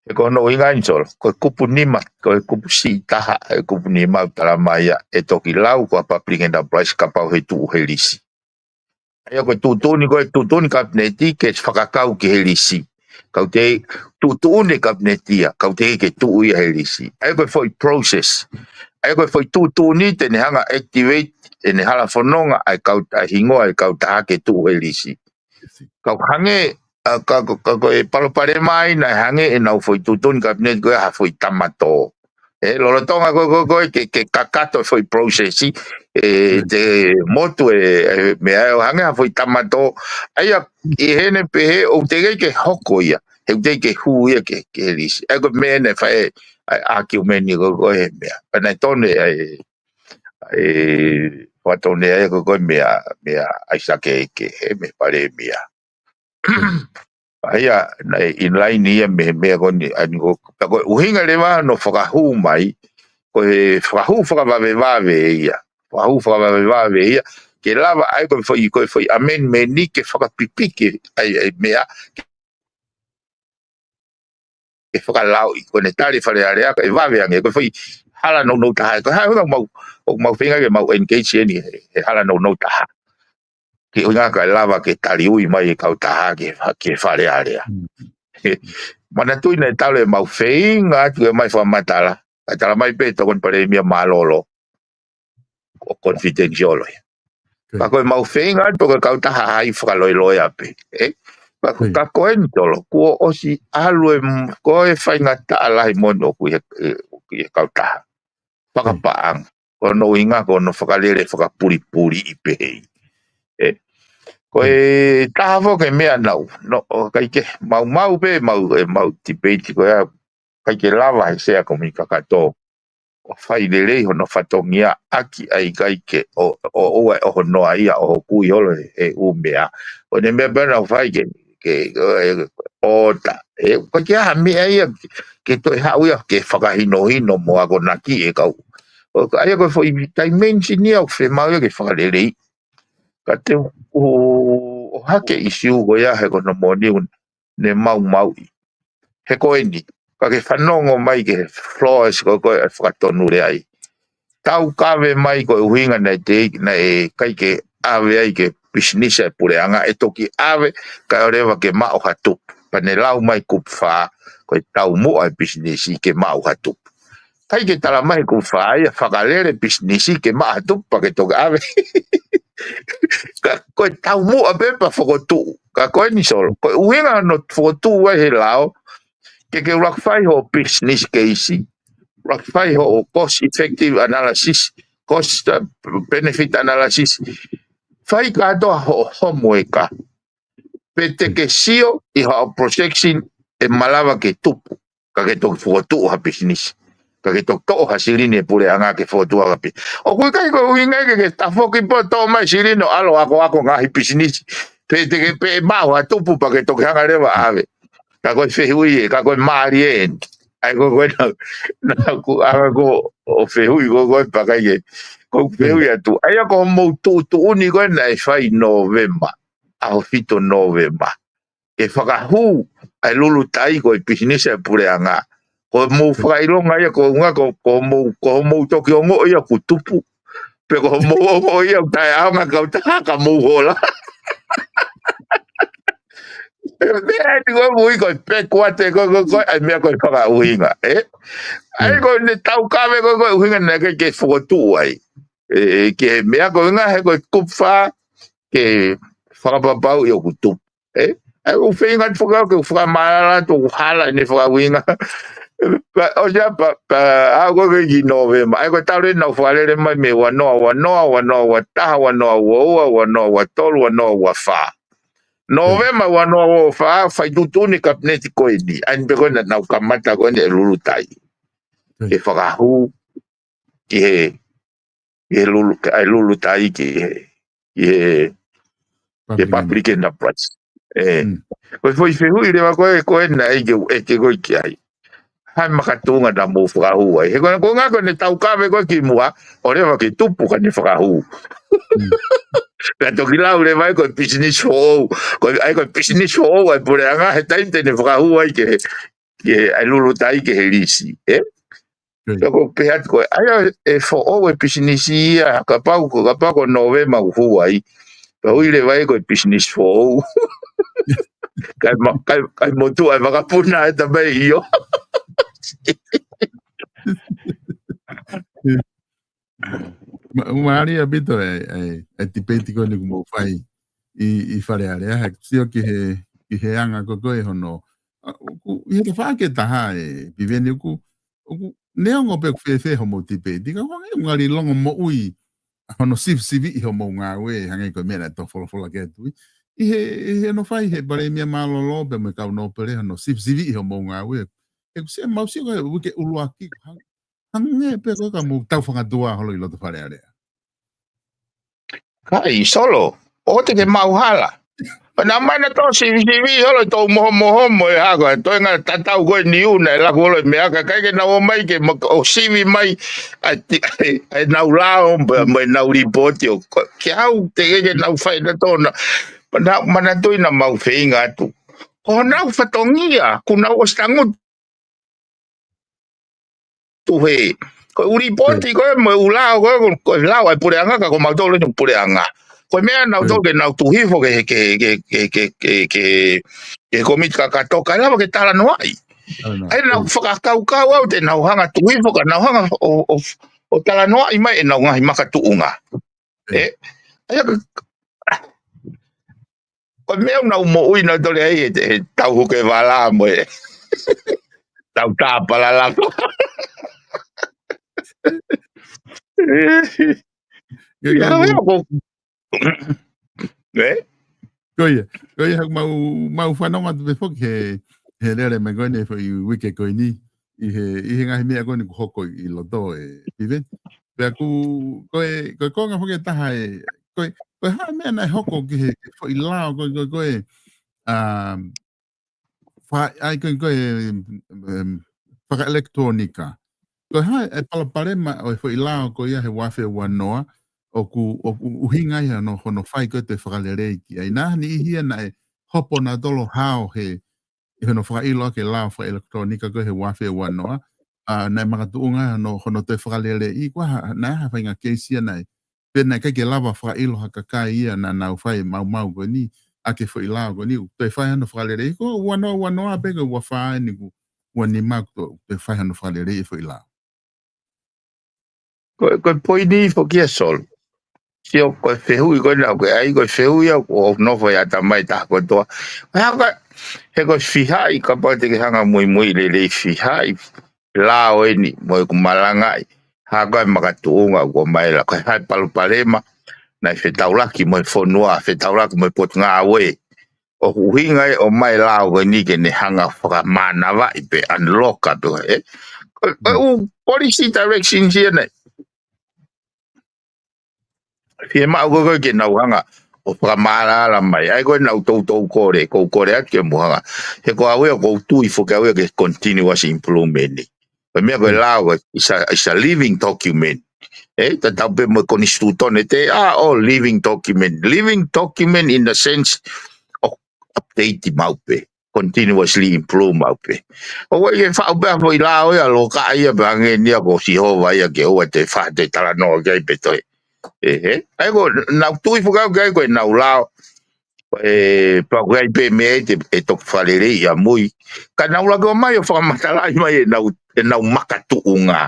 He ko hono ʻuhinga ʻeni Solo, ko e kupu nima, ko e kupu siʻi taha, e kupu nima ʻoku tala mai ia ʻe toki lau ko ha public enterprise kapau he tuʻu he lisi. ʻA ia ko e tuʻutuʻuni, ko e tuʻutuʻuni Kapineti ke fakakau ki he lisi. Ka ʻoku teʻeki tuʻutuʻuni Kapineti ia, ka ʻoku teʻeki ke tuʻu ia he lisi. ʻA ia ko e foʻi process. ʻA ia ko e foʻi tuʻutuʻuni te ne hanga activate ʻene hala fononga ʻa e kau, ʻa e hingoa ʻa e kautaha ke tuʻu he lisi. Ka ʻoku hangē, ʻa, ka, ka, ka ko e palopalema ia naʻe hangē ʻenau foʻi tuʻutuʻuni Kapineti ko e ha foʻi tamatō. ʻE, lolotonga ko, ko, ko, ke, ke kakato e foʻi process, ʻe, te motu e, e, meʻa ʻo hangē ha foʻi tamatō. ʻA ia, ʻi heʻene pehē ʻoku teʻeki ke hoko ia. He ʻoku teʻeki ke hū ia ke, ke lisi. ʻA ia ko e meʻa naʻe fai e, ʻa e argument ko, ko e meʻa. Pea naʻe tonu e, ʻa e, ʻa e, fakatonu e ko, ko e meʻa, meʻa ʻAisake ʻEke, he meʻa Palēmia. ʻA ia, naʻe in line ia mei he meʻa ko eni, ʻa eni ko, pea ko e ʻuhinga leva hono fakahū mai, ko e fakahū fakavavevave ia. Fakahū fakavavevave ia, ke lava ai ko e foʻi, ko e foʻi amendment ni ke fakapipiki ai, ai meʻa, ke fakalauʻi, ko ʻene tali Fale Alea, ka ʻe vave ange, ko e foʻi hala nounou taha, ko e hā e ʻuhinga ʻoku mau, ʻoku mau feinga ke mau engage ʻeni, he, he hala nounou taha. Ke ʻuhinga kae lava ke taliui mai e kautaha ke, ke Fale Alea. Manatuʻi naʻe talu ʻemau feinga atu ke ʻomai fakamatala, kae tala mai pē ʻe he Tokoni Palēmia mālōlō, ʻoku confidential ia. Ka ko ʻemau feinga atu ko e kautaha hai fakaloiloia pē. ʻE? Ka, ka ko eni Solo, kuo ʻosi ʻalu e m-, ko e faingataʻa lahi moʻoni ʻoku ʻi he, ʻe, ʻoku ʻi he kautaha. Fakapaʻanga. Ko hono ʻuhinga, ko hono fakalele fakapulipuli ʻi pehē. ʻE? Ko e taha foki e meʻa naʻu, no, ʻoku ʻikai ke, mau, mau pē, mau, ʻemau debate ko ia, ʻikai ke lava he sea ko mi kakato ʻo fai lelei hono fatongia ʻaki ʻa e ʻikai ke ʻo, ʻo, ʻo, ʻo, ʻo hono ʻai ia ʻo hoko ʻi holo he, he ʻū meʻa. ʻO ne meʻa pē naʻu fai ke, ke, ʻo, ʻe, ʻo ta. ʻE, ʻikai ke ʻi ai ha meʻa ia ke, ke toe haʻu ia ke fakahinohino mo akonaki e kau. ʻO ka ʻai ia ko e foʻi dimension ia ʻoku fiemaʻu ia ke fakalelei. Ka te u, ʻo, ʻo hake ʻisiū ko ia he ko hono moʻoni ʻoku ne maumauʻi. He ko eni, ka ke fanongo mai ki he Flores ko, ko e fakatonu lea ai. Tau kave mai ko e ʻuhinga naʻe te, naʻe ʻikai ke ʻave ai ke pisinisi ʻa e puleʻanga ʻe toki ʻave, kae ʻoua leva ke maʻu ha tupu. Pea ne lau mai kupu fā, ko e taumuʻa e pisinisi ke maʻu ha tupu. ʻIkai ke tala mai he kupu fā ia fakalele pisinisi ke maʻu ha tupu pea ke toki ʻave. Ka ko e taumuʻa pē pea fokotuʻu. Ka ko eni Solo, ko e ʻuhinga hono fokotuʻu ai he lao, ke ke ʻuluaki fai hoʻo business case, ʻuluaki fai hoʻo cost effective analysis, cost, uh, benefit analysis, fai kātoa hoʻo homework. Pea te ke sio ʻi hoʻo projection ʻe malava ke tupu, ka ke toki fokotuʻu ha pisinisi. Ka ke toki toʻo ha silini e puleʻanga ke fokotuʻu ha pi-. ʻOku ʻikai ko e ʻuhinga ke ke tafoki pē ʻo toʻo mai silini ʻo ʻalu ʻo akoako ngaahi pisinisi. Pea te ke pē maʻu ha tupu pea ke toki hanga leva ʻave. Ka ko e fehuʻi ē, ka ko e mālie eni. ʻA ia ko, ko e naʻa, naʻa ku ʻalu ko ʻo fehuʻi ko, ko e pea ʻikai ke. Ko e fehuʻi atu. ʻA ia ko hoʻomou tuʻutuʻuni ko ē naʻe fai Nōvema. ʻAho fitu Nōvema. Ke fakahū ʻa e Lulutai ko e pisinisi ʻa e puleʻanga. Ko hoʻomou fakaʻilonga ia ko e ʻuhinga ko, ko hoʻomou, ko hoʻomou toki ongoʻi ia kuo tupu. Pe ko hoʻomou ongoʻi ia ʻoku taʻeʻaonga kautaha ka mou hola. ʻE, meʻa eni ko e ui ko e pekuate ko, ko, ko, ʻa e meʻa ko e fakaʻuhinga, ē? ʻA ia ko ʻene taukave ko, ko e ʻuhinga naʻe ʻikai ke fokotuʻu ai. ʻE, ʻe, ke he meʻa ko e ʻuhinga he ko e kupu fā ke fakapapauʻi ʻoku tupu. Ē? ʻA ia ʻoku feinga atu fakau ke u fakamālala atu ʻoku hala ʻene fakaʻuhinga. Pea ʻosi ia pea, pea aʻu ko ē ki Nōvema. ʻA ia ko e talu ʻenau fakalele mai mei he ua noa ua noa, ua noa ua taha, ua noa ua ua, ua noa ua tolu, ua noa ua fā. Nōvema ua noa ua fā, fai tuʻutuʻuni e kapineti ko eni. ʻA ia pē ko ē naʻa nau kamata ko eni e Lulutai. Ke fakahū ki he, ki he Lulu, ʻa e Lulutai ki he, ki he, ki he Public Enterprise. ʻE. Ko e foʻi fehuʻi leva ko ē, ko ē naʻe ʻai ke u ʻeke ko ē ki ai. Hā e makatuʻunga naʻa mou fakahū ai. He ko e, ko e ʻuhinga ko ʻene taukave ko ē ki muʻa, ʻoua leva ke tupu ka ne fakahū. Pea toki lau leva ai ko e business foʻou. Ko e, ʻa ia ko e business foʻou ʻa e puleʻanga, he taimi te ne fakahū ai ke, ke ʻai Lulutai ke he lisi. ʻE? Pea ko e pehē atu ko ē, ʻa ia ʻe foʻou e pisinisi ia, kapau ko, kapau ko Nōvema ʻoku hū ai. Pea ui leva ia ko e business foʻou. Kae ma-, kae, kae motuʻa e vakapuna e tamai io. Ma-, mālie ʻaupito e, e, e tipeiti ko eni ʻoku mou fai ʻi, ʻi Fale Alea, he ʻoku sio ki he, ki he anga ko ē ko ē hono, ʻa, ʻoku, ʻi he tafaʻaki ʻe taha ē, Piveni, ʻoku, ʻoku neongo pē ʻoku fēfē hoʻomou tipeiti, ka ʻoku hangē ʻoku ngali longo moʻui hono sivisiviʻi hoʻomou ngāue, hangē ko e meʻa naʻe tau folofola ki ai atu ʻi he, ʻi he hono fai ʻe he Palēmia Mālōlō pea mo e kau nōpele hono sivisiviʻi hoʻomou ngāue. ʻOku sio, mau sio ko e uike ʻuluaki, hang-, hangē pē ko ē ka mou tau fakatuʻa holo ʻi loto Fale Alea. Kai, Solo, ʻoua te ke maʻu hala. Pea naʻa mou toe sivisiviʻi holo ʻi he tau mohomoho mo e hā ko ē, toenga tatau ko ē ʻa e niu naʻe laku holo e meʻa, ka ʻikai ke nau ō mai ke ma-, ʻo sivi mai ʻa e ti-, ʻa e, ʻa ʻenau lao, mo, mo ʻenau lipooti ʻo ko-, ke au te ke, ke nau fai na tona. Pea naʻa, manatuʻi naʻa mau feinga atu. Ko honau fatongia, kuo nau ʻosi tangutu he. Ko e ʻū lipooti ko ē mo e ʻū lao ko ē, ko, ko e lao ʻa e puleʻanga ka ko mautolu eni puleʻanga. Ko e meʻa naʻa nau tō ke nau tuʻu hifo ki he, ki he, ki he, ki he, ki he, ki he kōmiti kakato kae lava ke talanoaʻi. ʻA ia naʻa ku fakakaukau au te nau hanga tuʻu hifo ka nau hanga ʻo, ʻo, ʻo talanoaʻi mai ʻenau ngaahi makatuʻunga. ʻE, ʻa ia ka, ko e meʻa naʻa nau moʻui nautolu ai he, he tau huke vala mo e tau tāpalala. Ia, ko, ʻe? Ko ia, ko ia haʻaku mau, mau fanongo atu pē foki he, he lele mai ko eni he foʻi uike ko eni, ʻi he, ʻi he ngaahi meʻa ko eni kuo hoko ʻi loto ē, Piveni. Pea ʻoku, ko e, ko e konga foki ʻe taha ē, ko e, ko e hā e meʻa naʻe hoko ki he, ki he foʻi lao, ko e, ko e, ko e, um, fa-, ʻa ia ko e, ko e, em, fakaʻelekitulōnika. Ko e hā e palopalema ʻo e foʻi lao ko ia he ua afe ua noa, ʻoku, ʻoku ʻuhinga ia hono, hono fai ko ē ʻo e fakalelei ki ai. Naʻa niʻihi ia naʻe hopo nautolu ʻo hao he, ʻi hono fakaʻilo ʻaki e lao fakaʻelekitulōnika ko ē he ua afe ua noa, ʻa, naʻe makatuʻunga hono, hono toe fakaleleiʻi, ko e hā, naʻe hā e faʻahinga keisi ia naʻe, pe naʻe ʻikai ke lava fakaʻilo ha kakai ia naʻa nau fai maumau ko eni, ʻaki e foʻi lao ko eni, ʻoku toe fai hano fakaleleiʻi, ko e ua noa ua noa pē ko e ua fā eni kuo, ua nima kuo toe fai hano fakaleleiʻi e foʻi lao. Ko, ko e poini foki ia Solo. Sio ko e fehuʻi ko ena ko e ʻai ko e fehuʻi ia ʻoku nofo ʻi he ʻatamai ʻa e taha kotoa. Ko e hā ko e, he ko e fihaʻi kapau te ke hanga muimui lelei fihaʻi lao eni mo ʻeku malangaʻi. Hā ko e makatuʻunga ʻoku ʻomai lao, ko e hā e palopalema naʻe fetaulaki mo e fonua, fetaulaki mo e potungāue. ʻOku ʻuhinga ia ʻo ʻomai e lao ko eni ke ne hanga fakamānavaʻi pe unlock pe ko e, ē? Ko, ko e ʻū policy direction ia naʻe fiemaʻu ko ē ke nau hanga ʻo fakamaʻalaʻala mai. ʻA ia ko ʻenau toutou kole, ʻoku ou kole atu ke mou hanga. He ko au ia ʻoku ou tui foki au ia ki he continuous improvement. Ko e meʻa ko e lao ko e, it's a, it's a living document. Ē, tatau pē mo e konisitūtone, they are all living document. Living document in the sense of update maʻu pē, continuously improve maʻu pē. ʻOku ʻikai ke faʻu pē ʻa e foʻi lao ia, loka ia pē ange nia ko Sihova ia ke ʻoua te faʻa toe talanoa ki ai pe toe. ʻE, ē? ʻA ia ko ʻenau tui foki au ki ai ko ʻenau lao. ʻE, pea ʻoku ʻi ai pē meʻa ʻe te, ʻe toki fakaleleiʻi ʻamui. Ka nau lava ke ō mai ʻo fakamatalaʻi mai ʻenau, ʻenau makatuʻunga.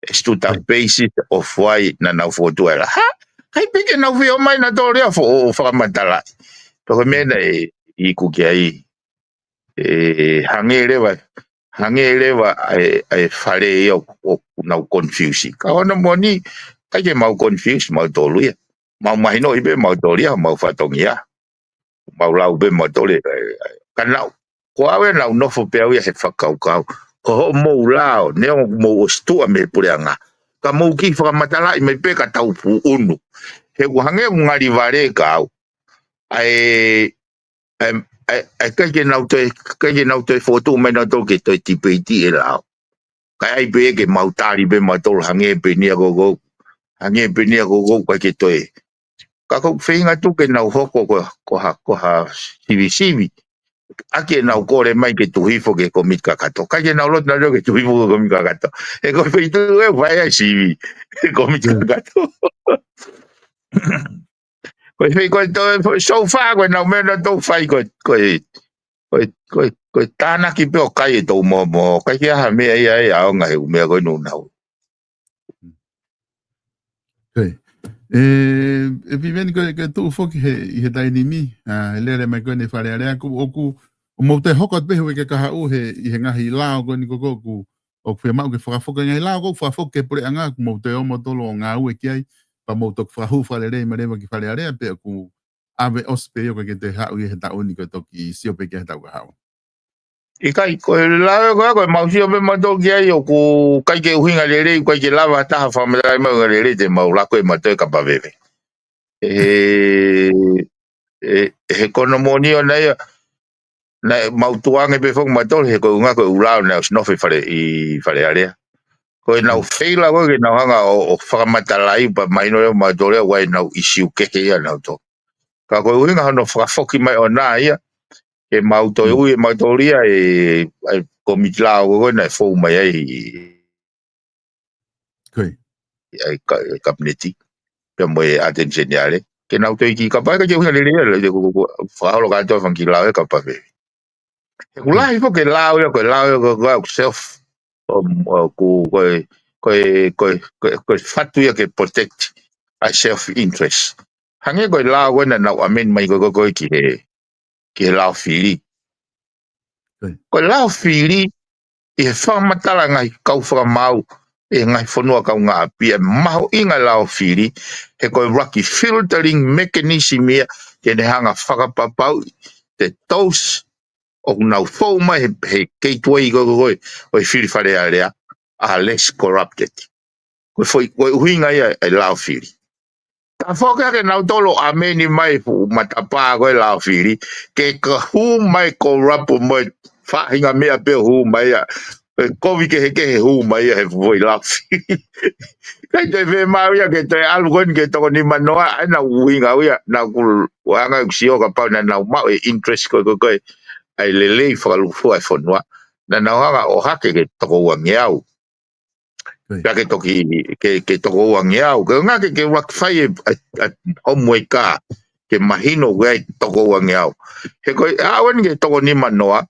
ʻE stuta basis ʻo fai naʻa nau fokotuʻu e lao. Hā? ʻIkai pē ke nau fie ō mai nautolu ia fo-, ʻo fakamatalaʻi. Pea ko e meʻa naʻe iku ki ai. ʻE, hangē leva Hangē leva ʻa e, ʻa e fale ia ʻoku, ʻoku nau confuse. Ka hono moʻoni, ʻikai ke mau confuse mautolu ia. Mau mahinoʻi pē mautolu ia, mau fatongia. Mau lau pē mautolu ia, ʻe, ʻe, ka nau. Ko au ʻe nau nofo pē au ia he fakakaukau. Ko hoʻomou lao, neongo mou ʻosi tuʻa mei he puleʻanga. Ka mou kiʻi fakamatalaʻi mai pē ka tau puʻunu. He ʻoku hangē ʻoku ngali vale ka au. ʻAi, ʻai, ʻai, ʻai ʻikai ke nau toe, ʻikai ke nau toe fotu mai nau tau ke toe tipeiti e lao. Ka ʻai pē ke mau tali pē mautolu hangē pē nia ko kou. Hangē pē nia ko kou ʻikai ke toe. Ka ʻoku ou feinga atu ke nau hoko ko, ko ha, ko ha sivisivi. ʻAki ʻenau kole mai ke tuʻu hifo ki he komiti kakato. ʻIkai ke nau loto nau ke tuʻu hifo ki he komiti kakato. He ko e feituʻu ʻe fai ai sivi. He komiti kakato. Ko e fei ko e to, so far ko e nau meʻa nau tau fai ko e, ko e, ko e, ko e, ko e tānaki pē ʻo kai e tau momo. ʻIkai ke ʻi ai ha meʻa ia ʻe ʻaonga he ʻū meʻa ko e nunau. Okay. ʻE, ʻe Piveni ko e, ko e tuʻu foki he, ʻi he taimi ni, ʻa, he lele mai ko eni Fale Alea ʻoku, ʻoku, ʻoku mou toe hoko atu pē he uike kahaʻu he, ʻi he ngaahi lao ko eni ko ē ʻoku, ʻoku fiemaʻu ke fakafoki ngaahi lao ʻoku fakafoki ki he puleʻanga ʻoku mou toe ō mautolu ʻo ngāue ki ai, pea mou toki fakahū fakalelei mai leva ki Fale Alea pe ʻoku ʻave ʻosi pē ia ʻoku ʻikai ke toe haʻu ia he taʻu ni ko e toki sio pē ki ai he taʻu kahaʻu. ʻIkai, ko e lao ko ē, ko e mau sio pē mautolu ki ai ʻoku ʻikai ke ʻuhinga lelei, ʻikai ke lava ha taha fakamatalaʻi mai ʻuhinga lelei te mau lako ʻe mautolu e kapa veve. ʻE, ʻe, he ko hono moʻoni ʻona ia, naʻe mau tuʻu ange pē foki mautolu, he ko e ʻuhinga ko e ʻū lao naʻe ʻosi nofo ʻi Fale, ʻi Fale Alea. Ko e nau feila ko ē ke nau hanga ʻo, ʻo fakamatalaʻi pea mahino leva mautolu ia ʻoku ʻi ai ʻenau ʻisiū kehe ia nautolu. Ka ko e ʻuhinga hono fakafoki mai ʻona ia, ke mau toe ui ʻe mautolu ia e, e komiti lao ko ē naʻe fou mai ai, Ko ia. ʻI ai ka, e kapineti, pea mo e ʻAteni Seniale. Ke nau toe kiʻi kapa, ʻikai ke ʻuhinga lelei ia, lele ko, ko, ko, fakaholo kātoa e fanga kiʻi lao e kapa veve. He ʻoku lahi foki e lao ia, ko e lao ia, ko, ko, ko self, um, ʻoku, ko e, ko e, ko e, ko e, ko e fatu ia ke protect ʻa e self interest. Hangē ko e lao ko ē naʻa nau amend mai ko, ko, ko e ki he, ki he lao fili. Ko e. Ko e lao fili, ʻi he fakamatala ngaahi kau fakamaau, ʻi he ngaahi fonua kaungāʻapi, ʻe mahuʻinga e lao fili, he ko e ʻuluaki filtering mechanism ia, ke ne hanga fakapapauʻi, te those ʻoku nau fou mai he, he gateway ko, ko, ko, ʻo e fili Fale Alea, are less corrupted. Ko e foʻi, ko e ʻuhinga ia e lao fili. Ka foki ake nautolu amend mai fuʻu matapā ko e lao fili, ke ka hū mai corrupt mo e faʻahinga meʻa pē ʻoku hū mai ia. ʻE kovi kehekehe hū mai ia he foʻi lao fili. ʻIkai toe fiemaʻu ia ke toe ʻalu ko eni ke toko nima noa, ʻa ia naʻa ku ʻuhinga au ia, naʻa ku anga ʻeku sio kapau naʻa nau maʻu e interest ko e, ko e, ko e, ʻa e lelei fakalūkufua e fonua. Naʻa nau hanga ʻo hake ke toko uangeau. Ko ia. Pea ke toki, ke, ke toko uangeau. Ke ngā ke, ke ʻuluaki fai e, e, e homework ke mahino ko e toko uangeau. He ko e, ʻalu eni ke toko nima noa.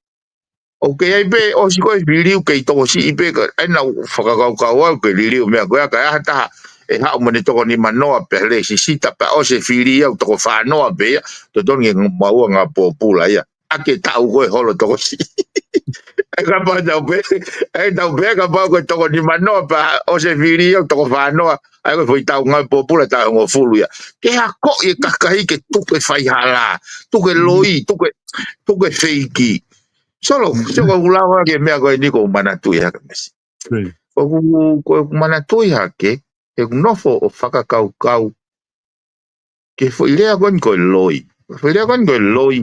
ʻOku ʻi ai pē, ʻosi ko e fili ʻoku kei tokosiʻi pē, ka, ʻa ia naʻa ku fakakaukau au ke liliu meʻa ko ia, ka ʻi ai ha taha, ʻe haʻu mo ʻene toko nima noa pē, lēsisita pē, ʻosi e fili ia ʻoku toko fā noa pē ia, totonu ke maua ngaahi pōpula ia. ʻA e taʻu ko e holo tokosiʻi. ʻE kapau tau pē, ʻe tau pē, kapau ko e toko nima noa pē, ʻosi e fili ia ʻoku toko fā noa, ʻa ia ko e foʻi taʻu ngaahi pōpula taʻu hongofulu ia. Ke akoʻi e kakai ke tuku e faihala, tuku e loi, tuku e, tuku e feiki. Solo, solo ʻoku lava ke meʻa ko eni ʻoku ou manatuʻi hake mesi. Ko ia. ʻOku, ko ʻeku manatuʻi hake, ʻeku nofo ʻo fakakaukau, ki he foʻi lea ko eni ko e loi. Foʻi lea ko eni ko e loi.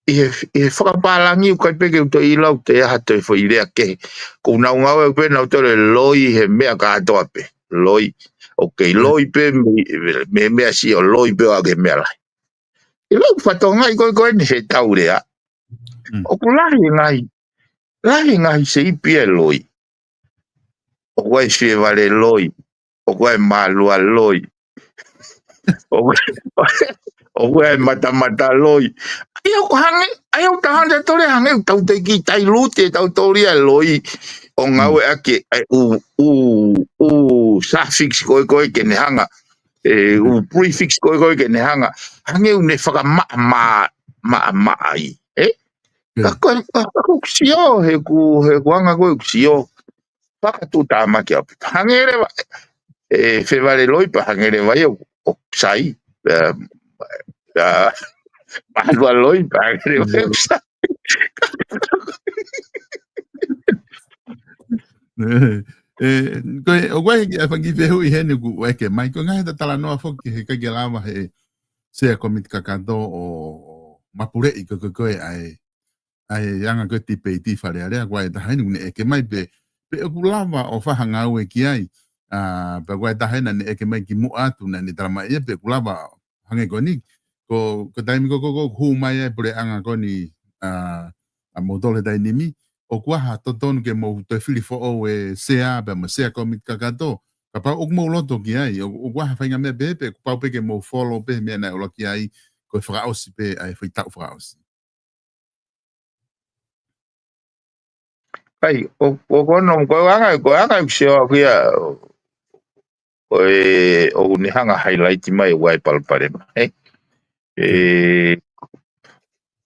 ʻI he, ʻi he fakapālangi ʻoku ʻikai pē ke u toe ʻilo ʻoku toe ʻi ai ha toe foʻi lea kehe. ʻOku nau ngāue pē nautolu e loi he meʻa kātoa pē. Loi. ʻOku kei loi pē mei, mei he meʻa siʻi ʻo loi pē ʻo aʻu ki he meʻa lahi. ʻI he lau fatongia ko ē ko eni he tau lea. Mm. ʻOku lahi e ngaahi, lahi e ngaahi seipi e loi. ʻOku ʻi ai e fievale loi. ʻOku ʻi ai e mālua loi. ʻOku, ʻoku ʻi ai e matamata loi. ʻA ia ʻoku hangē, ʻa ia ʻoku taha ʻa e tole hangē ʻoku tau toe kiʻi tailute, tau tōlia e loi. ʻO ngāueʻaki e ʻū, ʻū, ʻū suffix ko ē ko ē ke ne hanga. E ʻū prefix ko ē ko ē ke ne hanga. Hangē ʻoku ne fakamaʻamaʻa, maʻamaʻa ai. ʻE? Ka ko e, ka ko e ʻoku sio, he ʻoku, he ʻoku anga ko e ʻoku sio. Fakatuʻutāmaki au pē. Hangē leva, ʻe, fevale loi pea hangē leva ia ʻoku sai. Pea, pea, mālua loi pea hangē leva ia ʻoku sai. ʻE, ʻe, ko e, ʻoku ʻi ai e fanga kiʻi fehuʻi heni ʻoku ʻeke mai, ko e ngaahi ʻeta talanoa foki he ʻikai ke lava he Sea Komiti Kakato ʻo, ʻo mapuleʻi ko e, ko e, ko e ʻa e, ʻa e anga ko e tipeiti Fale Alea, ko e taha eni ʻoku ne ʻeke mai pe, pe ʻoku lava ʻo fai ha ngāue ki ai, ʻa, pea ko e taha eni naʻa ne ʻeke mai kimuʻa atu naʻa ne talamai ia pe ʻoku lava hangē ko eni, ko, ko e taimi ko, ko, ko, hū mai ai puleʻanga ko eni, ʻa, ʻa moutolu he taimi ni, ʻoku ʻi ai ha totonu ke mou toe fili foʻou e Sea, pea mo e Sea Komiti Kakato, kapau ʻoku mou loto ki ai, ʻo, ʻoku ʻi ai ha faʻahinga meʻa pehē pe, kuo pau pē ke mou follow pē meʻa naʻe ʻola ki ai, ko e fakaʻosi pē, ʻa e faʻahitaʻu fakaʻosi. ʻAi, ʻo, ʻo ko hono, ko e anga, ko e anga ʻoku sio au ki ai, ko e, ʻoku ne hanga highlight mai ʻa e palopalema, ē? ʻE,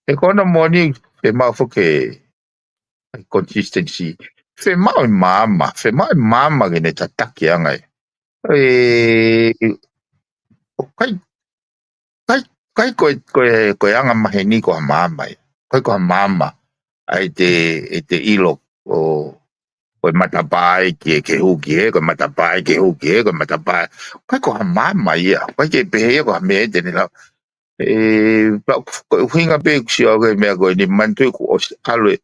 ʻe ko hono moʻoni, fiemaʻu foki e consistency. Fiemaʻu e maama, fiemaʻu e maama ke ne tataki anga ē. ʻE, ʻoku ʻikai, ʻikai, ʻikai ko e, ko e, ko e anga maheni ko ha maama ia. ʻIkai ko ha maama. ʻAi te, ʻe te ʻilo ʻo, ko e matapā ē ke, ke hū ki hē, ko e matapā ē ke hū ki hē, ko e matapā ē. ʻIkai ko ha maama ia. ʻIkai ke pehē ia ko ha meʻa ʻe te ne lau. ʻE, pea ko e ʻuhinga pē ʻoku sio au ki he meʻa ko eni, manatuʻi kuo ʻosi ʻalu ē,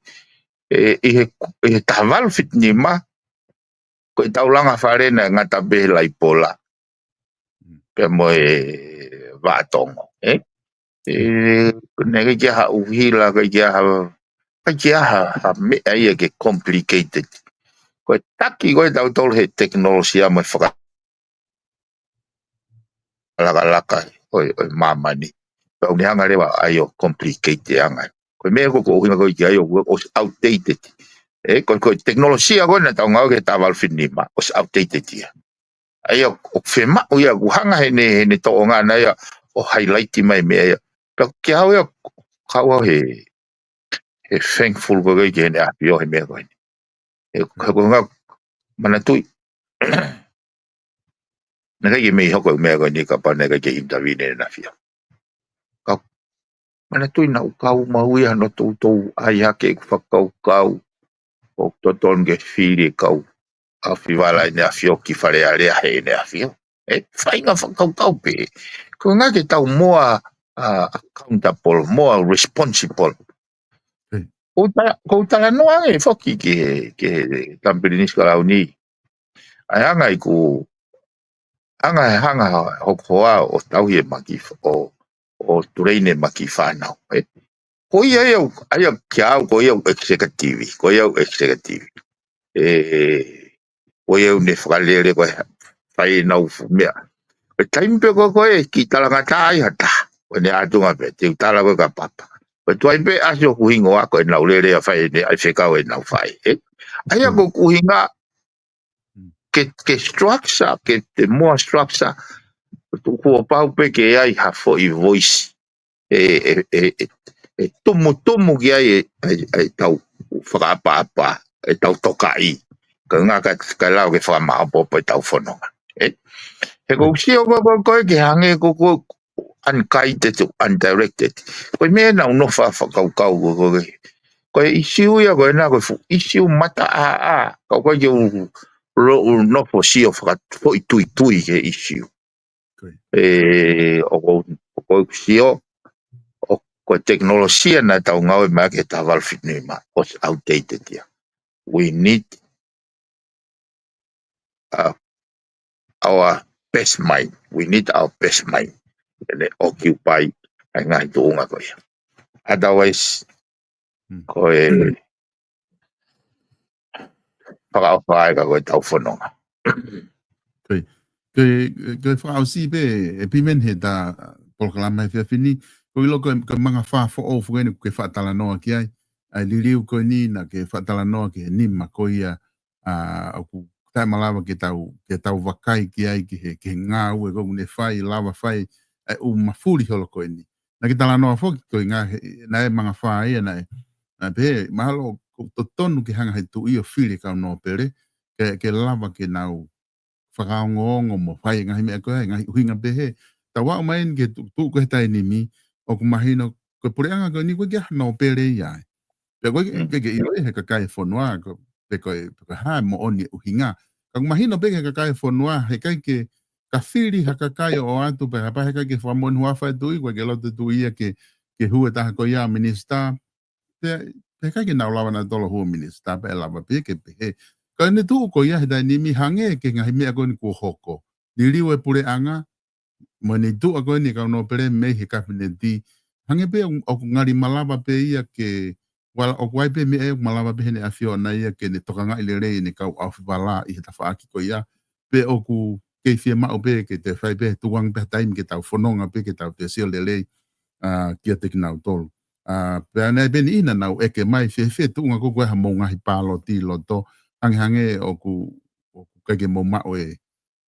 ʻe, ʻi he, ʻi he taha valu fitu nima, ko e taulanga fale naʻe ngata pē he laipola. Pea mo e vaʻa tongo, ē? ʻE, naʻe ʻikai ke ʻi ai ha ʻuhila, ʻikai ke ʻi ai ha, ʻikai ke ʻi ai ha, ha meʻa ia ke complicated. Ko e taki ko ē ʻa tautolu he tekinolosia mo e faka- lakalaka ʻo e, ʻo e māmani. Pea ʻoku ne hanga leva ʻa ia ʻo complicate anga. Ko e meʻa ko ē ʻoku ʻuhinga ko ē ki ai ʻoku, ʻoku outdated. ʻE, ko, ko e tekinolosia ko ē naʻa tau ngāue ki ai he taha valu fitu nima, ʻoku outdated ia. ʻA ia ʻoku fiemaʻu ia ʻoku hanga heʻene, heʻene toʻonga ʻana ia ʻo highlight mai meʻa ia. Pea ko au ia, kau au he, he thankful ko ē ki heʻene ʻafio he meʻa ko eni. ʻE, ko, ko nga manatuʻi. Naʻe ʻikai ke mei hoko e meʻa ko eni kapau naʻe ʻikai ke intervene ʻEne ʻAfio. Ka manatuʻi naʻa ku kau maʻu ia hano toutou ʻai hake ʻeku fakakaukau ʻoku totonu ke fili e kau ʻaofivala ʻEne ʻAfio ki Fale Alea heʻene ʻafio. ʻE, faʻahinga fakakaukau pē. Ko e ʻuhinga ke tau more, uh, accountable, more responsible. ʻOku ou tala-, ʻoku ou talanoa ange foki ki he, ki he Tamapilini Sikalauni. ʻA e anga ʻeku, anga e hanga hoku hoa ʻo tauhi e maki f-, ʻo, ʻo tuleine maki fānau, ē. Ko ia ia, ʻa ia kia au, ko ia ʻeku executive, ko ia ʻeku executive. ʻE, ko ia ʻoku ne fakalele ko e fai ʻenau fu-, meʻa. Ko e taimi pē ko ē ko ē kiʻi talangataʻa ai ha taha, ko ʻene ʻatunga pē, te u tala ko ē kia Papa. Ko e tuai pē ʻasi hoku hingoa ko ʻenau lele ʻa fai ʻene, ʻa e fekau ʻenau fai, ē. ʻA ia ko ʻeku ʻuhinga ke, ke structure, ke te more structure, kuo pau pē ke ʻi ai ha foʻi voice. ʻE, ʻe, ʻe, ʻe, ʻe tumutumu ki ai ʻe, ʻe, ʻe tau fakaʻapaʻapa, ʻe tau tokaʻi. Ka nga ka, ka lau ke fakamaʻopoʻopo ʻetau fononga. ʻE? He ʻoku ou sio ko, ko, ko ē ke hangē ko, ko, unguided, undirected. Ko e meʻa naʻa ku nofo ʻo fakakaukau ko, ko, ko, ko e ʻisiū ia ko ena ko e fuʻu ʻisiū mataʻāʻā. Ka ʻoku ʻikai ke u, lo, u nofo sio faka-, foʻi tuitui ki he ʻisiū. ʻE, ʻoku ou, ʻoku ou sio, ʻo, ko e tekinolosia naʻa tau ngāue mai ki ai he taha valu fitu nima, ʻoku outdated ia. We need, uh, our best mind. We need our best mind. ʻEne occupy ʻa e ngaahi tuʻunga ko ia. Otherwise, ko e fakaʻofa ē ka ko ʻetau fononga. Ko e, ko e, ko e fakaʻosi pē, ʻe Pimeni, heʻeta polokalama he efiafi ni, ʻoku ou ʻilo ko e, ko e mangafā foʻou foki eni ʻoku ke faʻa talanoa ki ai, ʻa e liliu ko eni naʻa ke faʻa talanoa ki he nima ko ia, ʻa, ʻoku taʻemalava ke tau, ke tau vakai ki ai ki he, ki he ngāue ko ē ʻoku ne fai, lava fai, ʻa e ʻū mafuli holo ko eni. Naʻa ke talanoa foki ko e ngaahi, naʻe mangafā ia naʻe, ʻa pehē, mahalo ʻoku totonu ke hanga he tuʻi ʻo fili e kau nōpele, ke, ke lava ke nau fakaongoongo mo fai e ngaahi meʻa ko ē, ngaahi ʻuhinga pehē. Tau aʻu mai eni ki he tuʻu, tuʻu ko ē he taimi ni, ʻoku mahino, ko e puleʻanga ko eni ʻoku ʻikai ke ʻi ai ha nōpele ia ai. Pea ʻoku ʻikai ke, Mm. ke, ke ʻilo ia he kakai e fonua, ko, pe ko e, pe ko e hā e moʻoni e ʻuhinga. Ka ʻoku mahino pē ki he kakai e fonua, heʻikai ke, ka fili ha kakai ʻo ʻoatu pē, kapau heʻikai ke fakamoʻoni huafa e tuʻi, ʻoku ʻikai ke loto e tuʻi ia ke, ke hū e taha ko ia ʻo minisitā. Pea, pea ʻikai ke nau lava nautolu ʻo hū ʻo minisitā, pea ʻe lava pē ke pehē. Ka ʻi he tuʻu ko ia he taimi ni, hangē ki he ngaahi meʻa ko eni kuo hoko. Liliu e puleʻanga, mo e tuʻa ko eni e kau nōpele mei he kapineti. Hangē pē ʻoku, ʻoku ngali malava pē ia ke, ʻoku ʻi ai pē meʻa ʻoku malava pē heʻene ʻAfiona ia ke ne tokangaʻi lelei ʻene kau ʻaofivala ʻi he tafaʻaki ko ia. Pe ʻoku kei fiemaʻu pē ke toe fai pē, tukuange pē ha taimi ke tau fononga pē ke tau toe sio lelei, ʻa, kiate kinautolu. ʻA, pea naʻe pē eni naʻa nau ʻeke mai fēfē e tuʻunga ko ē ko ē ha mou ngaahi pāloti ʻi loto, hangehangē ʻoku, ʻoku ʻikai ke mou maʻu e,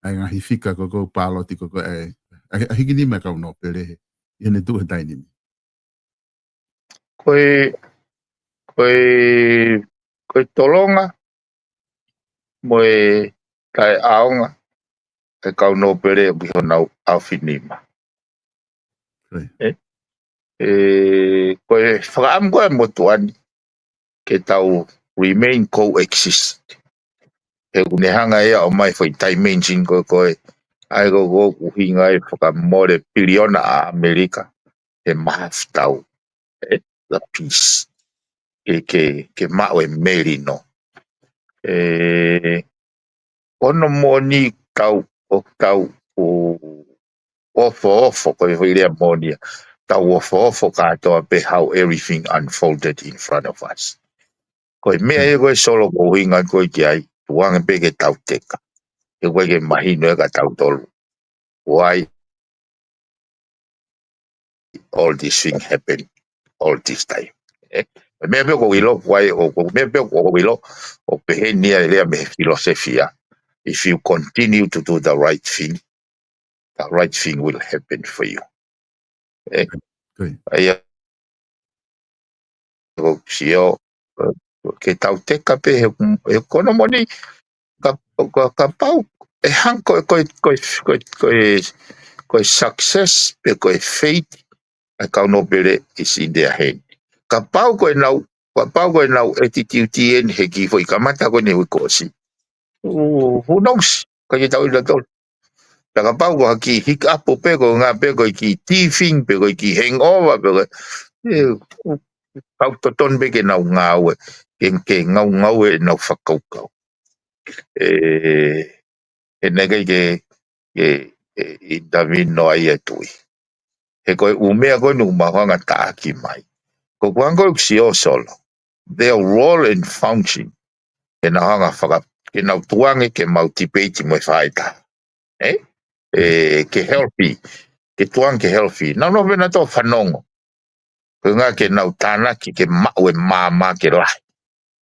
ʻa e ngaahi fika ko ē ko ē pāloti ko ē ko ē, ʻa e, ʻa e, ʻa e hikinima e kau nōpele he, ʻi heʻene tuʻu he taimi ni. Ko e, ko e, ko e tolonga mo e taʻeʻaonga e kau nōpele ʻi honau ʻaofinima. Ko e. ʻE, ʻe, ko e fakaʻamu ko ē motuʻa ni ke tau remain coexist. He ʻoku ne hanga ia ʻo ʻomai foʻi dimension ko ē ko ē, ʻa ia ko ē ko ē ʻoku ʻuhinga ai e fakamole piliona ʻa ʻAmelika he mahafu tau, ʻe, the peace. Ke, ke, ke maʻu e melino. ʻE, ʻoku moʻoni tau, ʻoku tau, ʻo, ofoofo, ko e foʻi lea moʻoni ia. Tau ofoofo kātoa pē how everything unfolded in front of us. Ko e meʻa ia ko ē Solo ʻoku ʻuhinga ko ē ki ai, tukuange pē ke tau teka. He ʻoku ʻikai ke mahino ia kia tautolu why all this thing happen all this time. ʻE, meʻa pē ʻoku ou ʻilo, why, ʻo, ʻo, meʻa pē ʻoku ou ʻilo, ʻoku pehē ni ʻa e lea mei he filōsefia. If you continue to do the right thing, the right thing will happen for you. ʻE, Ko ia. ʻA ia, ʻoku sio, ʻe, ke tau teka pē he, he ʻoku moʻoni, ka, ka, kapau, ʻe hang ko, ko, ko, ko, ko, ko e success pe ko e fate, ʻa e kau nōpele is in their hand. Kapau ko ʻenau, kapau ko ʻenau attitude eni he kiʻi foʻi kamata ko eni he uike kuo ʻosi. Who knows? ʻIkai ke tau ʻilo tautolu. Pea kapau ko ha kiʻi hiccup pē ko e ngā pē ko e kiʻi teething pe ko e kiʻi hangover pe ko e, ʻe, ʻoku totonu pē ke nau ngāue, ke, ke ngaungaue ʻenau fakakaukau. ʻE, ʻe naʻe ʻikai ke, ke, ke intervene ai e tuʻi. He ko e ʻū meʻa ko eni ʻoku mau hanga ʻo taʻaki mai. Ko ʻeku hanga ʻo sio Solo. Their role and function. Ke nau hanga faka, ke nau tukuange ke mau debate mo e faʻahitaha. ʻE? ʻE, ke healthy. Ke tukuange ke healthy. Nau nofo pē nautolu ʻo fanongo. Ko e ʻuhinga ke nau tānaki ke maʻu e maama ke lahi.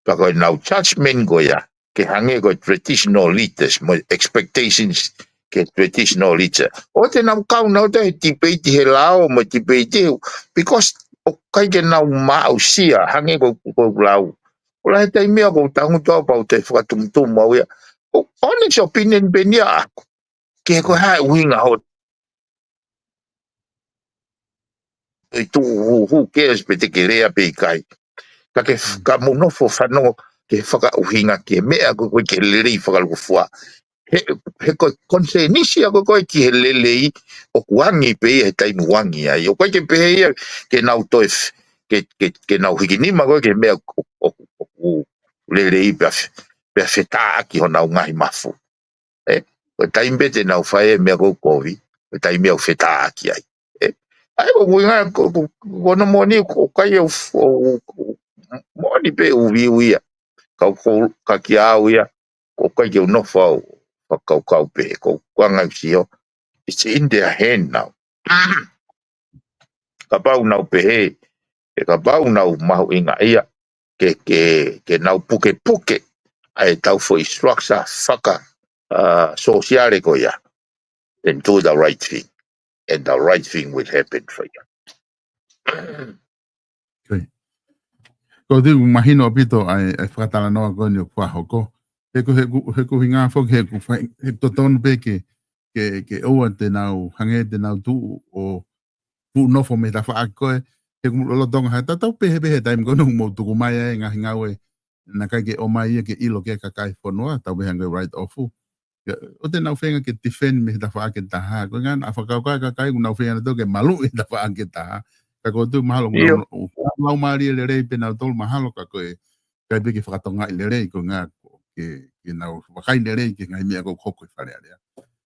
Pea ko ʻenau judgment ko ia, ke hangē ko e traditional leaders, mo e expectations ki he traditional leader. ʻOua te nau kau nautolu he debate he lao, mo e debate he, because ʻoku ʻikai ke nau maʻu sia, hangē ko, ko e lao. ʻOku lahi e taimi ia ʻoku ou tangutu au pea u toe fakatumutumu au ia. ʻOku honest opinion pē eni ia ʻaʻaku. Ke ko e hā e ʻuhinga hoʻo ʻe tuʻu, who, who cares pe te ke lea pe ʻikai. Ka ke, Mm. ka mou nofo fanongo ke fakaʻuhinga ki he meʻa ko ē ko ē ki he lelei fakalūkufua. He, he ko e concern ia ko ē ko ē ki he lelei ʻoku angi pē ia he taimi ʻoku angi ai. ʻOku ʻikai ke pehē ia ke nau toe f-, ke, ke, ke nau hikinima ko ē ki he meʻa ʻoku, ʻoku, ʻoku lelei pea f-, pea fetāʻaki honau ngaahi mafu. ʻE, ko e taimi pē te nau fai e meʻa ʻoku kovi, ko e taimi ia ʻoku fetāʻaki ai. ʻE, ʻa ia ko e ʻuhinga ko, ko, ko hono moʻoni ʻoku ʻikai au f-, ʻo, ʻo, moʻoni pē ʻeku view ia. Ka ko, ka kiate au ia, ʻoku ʻikai ke u nofo au ʻo fakakaukau pehē, ko ʻeku hanga ʻo sio, it's in their hand now. Kapau nau pehē, ʻe kapau nau mahuʻingaʻia, ke, ke, ke nau pukepuke ʻa e tau foʻi structure faka, uh, sōsiale ko ia, then do the right thing, and the right thing will happen for you. Okay. Ko u tui ʻoku mahino ʻaupito ʻa e, ʻa e fakatalanoa ko eni ʻoku fakahoko. He ko e, he ko e, he ko e ʻuhinga foki he ʻoku fai, he totonu pē ke, ke, ke ʻoua te nau hangē te nau tuʻu ʻo tuʻu nofo mei he tafaʻaki ko ē. He ʻoku lolotonga ha tatau pē he, pē he taimi ko eni ʻoku mou tuku mai ai e ngaahi ngāue naʻe ʻikai ke ʻomai ia ke ʻilo ki ai e kakai e fonua, tau pehē ange write-off. ʻOua te nau feinga ke defend mei he tafaʻaki ʻe taha. Ko e ʻuhinga naʻa fakakaukau e kakai ʻoku nau feinga nautolu ke maluʻi e tafaʻaki ʻe taha. Ka ko u tui mahalo ʻoku nau, ʻoku nau laumālie lelei pē nautolu mahalo ka ko e ʻikai pē ke fakatongaʻi lelei ko e ʻuhinga ke, ke nau vakai lelei ki he ngaahi meʻa ʻoku hoko ʻi Fale Alea.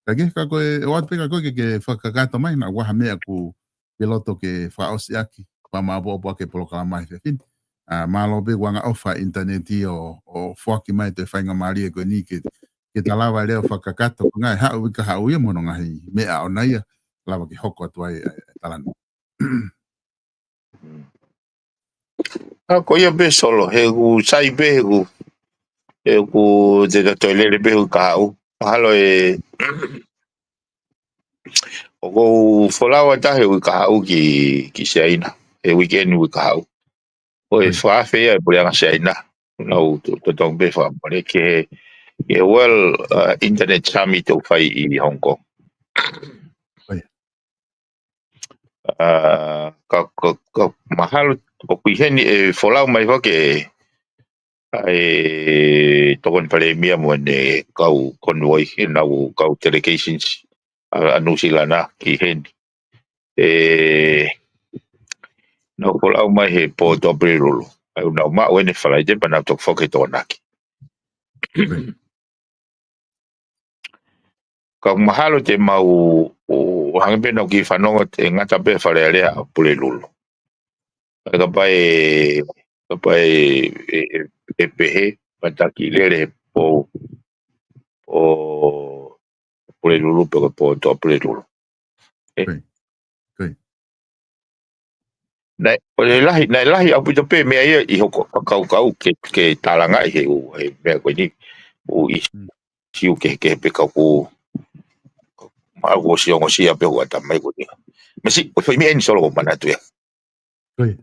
Ka ke, ka ko e, ʻoatu pē ka ko e ke, ke fakakakato mai naʻa ʻoku ʻi ai ha meʻa ʻoku ke loto ke fakaʻosi ʻaki, pea maopoopo ʻaki e polokalama he efiafi ni. ʻA, mālō pē ʻoku angaʻofa e ʻinitaneti ʻo, ʻo foaki mai e toe faingamālie ko eni ke, ke ta lava leva ʻo fakakakato, ko e ʻuhinga ʻe haʻu e uike kahaʻu ia mo hono ngaahi meʻa ʻoʻona ia, lava ke hoko atu ai e, e talanoa. ʻA, ko ia pē Solo, he ʻoku sai pē he ʻoku, he ʻoku te ta toe lele pē he uike kahaʻu. Mahalo ē, ʻoku ou folau atu he uike kahaʻu ki, ki Siaina, he weekend uike kahaʻu. Ko e fakaafe ia e puleʻanga Siaina. Nau to-, totonu pē fakamole ki he, ki he World, uh, Internet Summit ʻoku fai ʻi Hong Kong. ʻA, ka, ka, ka mahalo ʻoku ʻi heni e folau mai foki ʻa e tokoni palēmia mo ʻene kau convoy, ʻenau kau delegations ʻa, ʻa Nuʻusila na ki heni. ʻE, nau folau mai he pō Tuʻapulelulu. ʻA ia ʻoku nau maʻu eni Falaite pea nau toki foki he Tokonaki. Ka mahalo te mau, ʻo, hangē pē naʻa ku fanongo ʻe ngata pē Fale Alea ʻa Pulelulu. ʻA ia kapau ʻe, kapau ʻe, ʻe, ʻe, ʻe pehē, pea ta kiʻi lele he pō, pō Pulelulu pe ko e pō Tuʻapulelulu. ʻE. Naʻe, ʻo e lahi, naʻe lahi ʻaupito pē meʻa ia ʻi hoku fakakaukau ke, ke tālangaʻi he ʻū, he meʻa ko eni, ʻū ʻisiū kehekehe pē ka ʻoku, ma ʻoku ʻosi ongosia pē ʻoku ʻatamai ko eni. Mesi, ʻo e foʻi meʻa eni Solo ʻoku ou manatu ia. ʻO,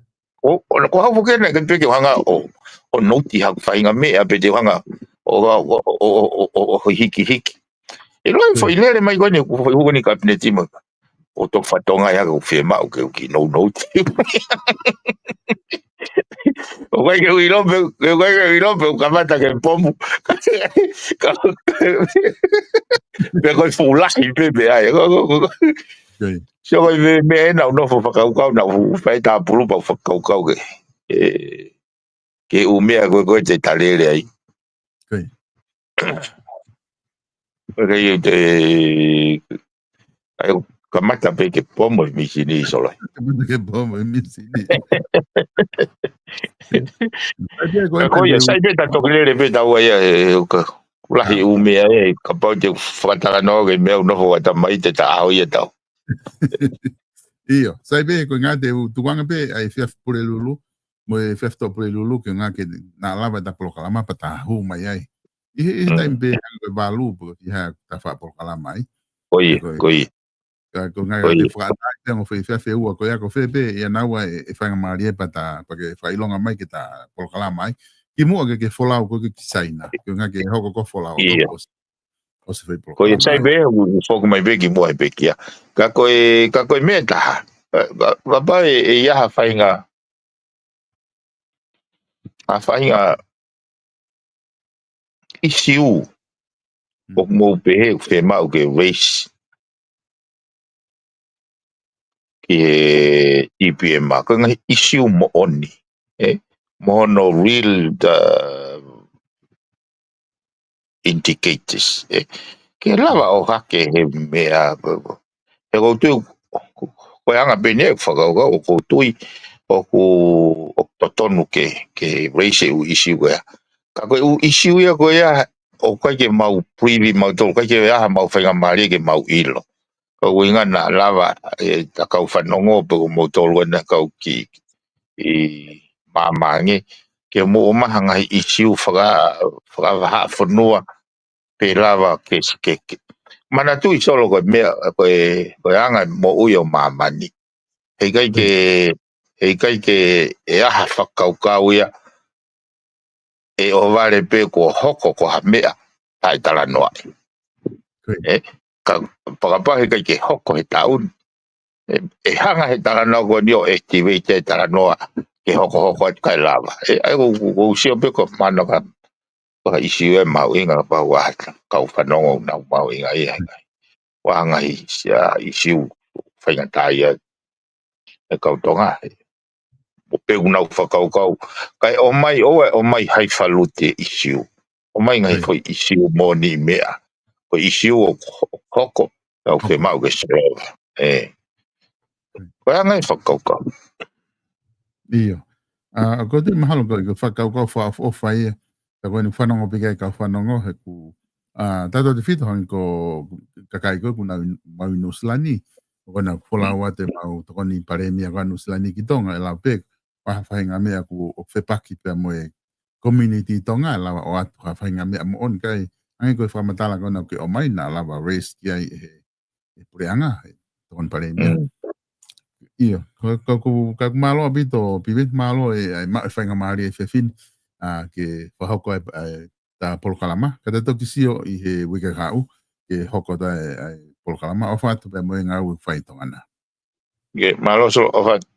ʻo, ko hau foki ena, ke peke hanga ʻo, ʻo nouti haku faʻahinga meʻa pe te hanga ʻo, ʻo, ʻo hikihiki. ʻE loa e foʻi lele mai ko eni, ko e foʻi hū ko eni kapineti mai. ʻO toki fatongia ia ʻoku fiemaʻu ke u kiʻi nounou te. ʻOku ʻikai ke u ʻilo pe, ʻoku ʻikai ke u ʻilo pe, ʻoku kamata ke pomu. Ka, pe ko e fuʻu lahi pē meʻa ia. Ko, ko, ko, ko. Sio ko e meʻa, meʻa ena ʻoku ou nofo fakakaukau, naʻa ku fai tāpulu pea u fakakaukau ke. ʻE, ke ʻū meʻa ko ē ko ē te ta lele ai. Ko ia. Ko ia te, ʻa ia kamata pē ke pomu e mīsini Solo. Kamata ke pomu e mīsini. Ka ko ia, sai pē ta toki lele pē taua ia, ʻe, ʻoku lahi ʻū meʻa ē, kapau te fakatalanoa ki he meʻa ʻoku nofo ʻatamai te ta ʻaho ia tau. ʻIo, sai pē ko e ʻuhinga te u tukuange pē ʻa e efiafi Pulelulu, mo e efiafi Tuʻapulelulu, ke ʻuhinga ke na lava ʻeta polokalama pea ta hū mai ai. ʻI he, ʻi he taimi pē hangē ko e valu, pe ko e fiha ta faʻa polokalama ai. Ko ia, ko ia. Ka ko e ʻuhinga ke fakaʻatā pē ongo foʻi efiafi ʻe ua ko ia ko fē pē, ʻi ai naua e, e faingamālie pea ta, pea ke fakaʻilonga mai ke ta polokalama ai. Kimuʻa ke, ke folau ko ē ki Siaina. Ko e ʻuhinga ke hoko ko e folau. ʻIo. ʻOsi, ʻosi fai polokalama. Ko ia sai pē, u, u foki mai pē kimuʻa he pekia. Ka ko e, ka ko e meʻa ʻe taha. Ē, ka, kapau ʻe, ʻe ʻi ai ha faʻahinga, ha faʻahinga ʻisiū ʻoku mou pehē ʻoku fiemaʻu ke raise ki he E P M, ko e ngaahi ʻisiū moʻoni, ē? Mo hono real, uh, indicators, ē? Ke lava ʻo hake he meʻa, he ʻoku ou tui, ko e anga pē eni ʻeku fakakaukau, ʻoku ou tui ʻoku, ʻoku totonu ke, ke raise e ʻū ʻisiū ko ia. Ka ko e ʻū ʻisiū ia ko ia, ʻoku ʻikai ke mau privy mautolu, ʻikai ke ʻi ai ha mau faingamālie ke mau ʻilo. Ko e ʻuhinga naʻa lava ʻeta kau fanongo pe ko moutolu ʻena kau ki, ʻi māmani, ke mou ʻomai ha ngaahi ʻisiū faka-, fakavahaʻafonua, pe lava ke, ke, ke. Manatuʻi Solo ko e meʻa, ko e, ko e anga moʻui ʻo māmani. Heʻikai ke, heʻikai ke ʻi ai ha fakakaukau ia, ʻe ʻohovale pē kuo hoko ko ha meʻa, taʻetalanoaʻi. Ē, ka, fakapā heʻikai ke hoko he taʻu ni. ʻE, ʻe hanga he talanoa ko eni ʻo activate e talanoa ke hokohoko atu kae lava. ʻE, ʻai ko, ko, ko u sio pē ko mana ka, ko ha ʻisiū ʻe mahuʻinga ka pau ʻa kau fanongo ʻoku nau mahuʻingaʻia ai. Ko e ngaahi sia ʻisiū faingataʻaʻia ʻe kau Tonga. ʻO pehē ʻoku nau fakakaukau. Kae ʻomai, ʻoua ʻe ʻomai highfalutin ʻisiū. ʻOmai ngaahi foʻi ʻisiū moʻoni meʻa. Ko e ʻisiū ʻoku hoko. Tau ke maʻu ke solova. ʻE. Ko e ngaahi fakakaukau. ʻIo. ʻA, ko e mahalo ko e fakakaukau fakaʻofoʻofa ia. Ka ko eni fanongo pē ki ai kau fanongo he ʻoku, ʻa, tautefito hangē ko e kakai ko ē ʻoku nau ʻi, mau ʻi Nuʻusila ni. Ko ʻena folau atu ʻemau tokoni palēmia ko ē ʻa Nuʻusila ni ki Tonga ʻe lau pē. Ko ha faʻahinga meʻa ʻoku, ʻoku fepaki pea mo e community Tonga ʻe lava ʻo ʻoatu ha faʻahinga meʻa moʻoni kae hangē ko e fakamatala ko ʻena ʻoku ke ʻomai naʻa lava raise ki ai ʻe he, ʻe he puleʻanga, ʻe he tokoni palēmia. ʻIo, ko, ko, ko, ka mālō ʻaupito, Piveni mālō e, e maʻu e faingamālie he efiafi ni, ʻa, ke fakahoko e, e, ʻeta polokalama, ka te toki sio ʻi he uike kahaʻu, ke hoko atu e, e polokalama, ʻofa atu pē mo e ngāue ʻoku fai ʻi Tonga na. ʻIo, mālō Solo, ʻofa atu.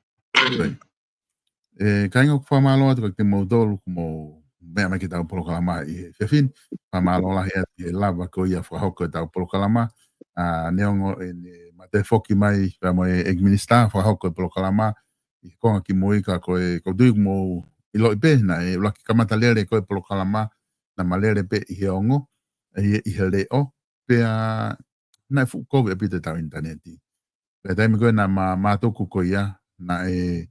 ʻE, kāinga ʻoku fakamālō atu kiate kimoutolu, ʻoku mou meʻa mai ki heʻetau polokalama ʻi he efiafi ni, fakamālō lahi atu he lava ko ia fakahoko ʻetau polokalama, ʻa, neongo ʻene mate foki mai, pea mo e ʻEiki Minisitā fakahoko e polokalama, ʻi he konga kimui ka ko e, ʻoku ou tui ʻoku mou ʻiloʻi pē, naʻe ʻuluaki kamata lele ko ē polokalama, naʻa ma lele pē ʻi he ongo, ʻi he, ʻi he leʻo, pea naʻe fuʻu kovi ʻaupito ʻetau ʻinitaneti. Pea taimi ko ē naʻa ma, ma tuku ko ia, naʻe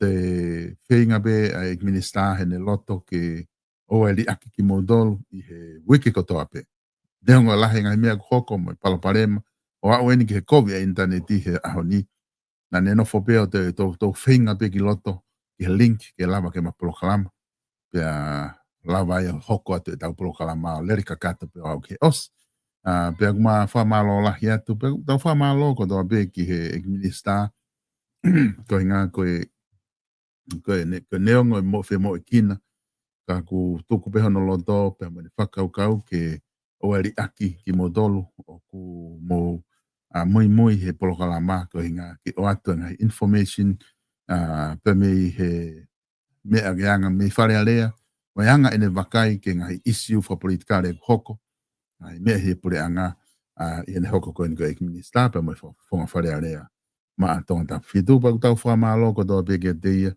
toe feinga pē ʻa e ʻEiki Minisitā heʻene loto ke ʻoua ʻe liʻaki kimoutolu ʻi he uike kotoa pē. Neongo e lahi e ngaahi meʻa ʻoku hoko mo e palopalema, ʻo aʻu eni ki he kovi ʻa e ʻinitaneti he ʻaho ni. Naʻa ne nofo pē ʻo toe, toe, toe feinga pē ki loto, ki he link, ke lava ke ma polokalama. Pea lava ai ʻo hoko atu ʻetau polokalama ʻo lele kakato pē ʻo aʻu ki he ʻosi. ʻA, pea ʻoku ma fakamālō lahi atu, pea ʻoku tau fakamālō kotoa pē ki he ʻEiki Minisitā, ko e ʻuhinga ko e, ko e ne-, ko e neongo e mo-, femoʻuekina, ka ʻoku tuku pē hono loto, pea mo ʻene fakakaukau ke ʻoua ʻe liʻaki kimoutolu, ʻoku mou, ʻa, muimui he polokalama, ko e ʻuhinga ke ʻoatu e ngaahi information, ʻa, pea mei he meʻa ke anga mei Fale Alea, mo e anga ʻene vakai ki he ngaahi ʻisiū fakapolitikale ʻoku hoko, ʻa, ʻi he meʻa he puleʻanga, ʻa, ʻi heʻene hoko ko eni ko e ʻEiki Minisitā, pea mo e fo-, fofonga Fale Alea, maʻa Tongatapu fitu, pea ʻoku tau fakamālō kotoa pē kiate ia,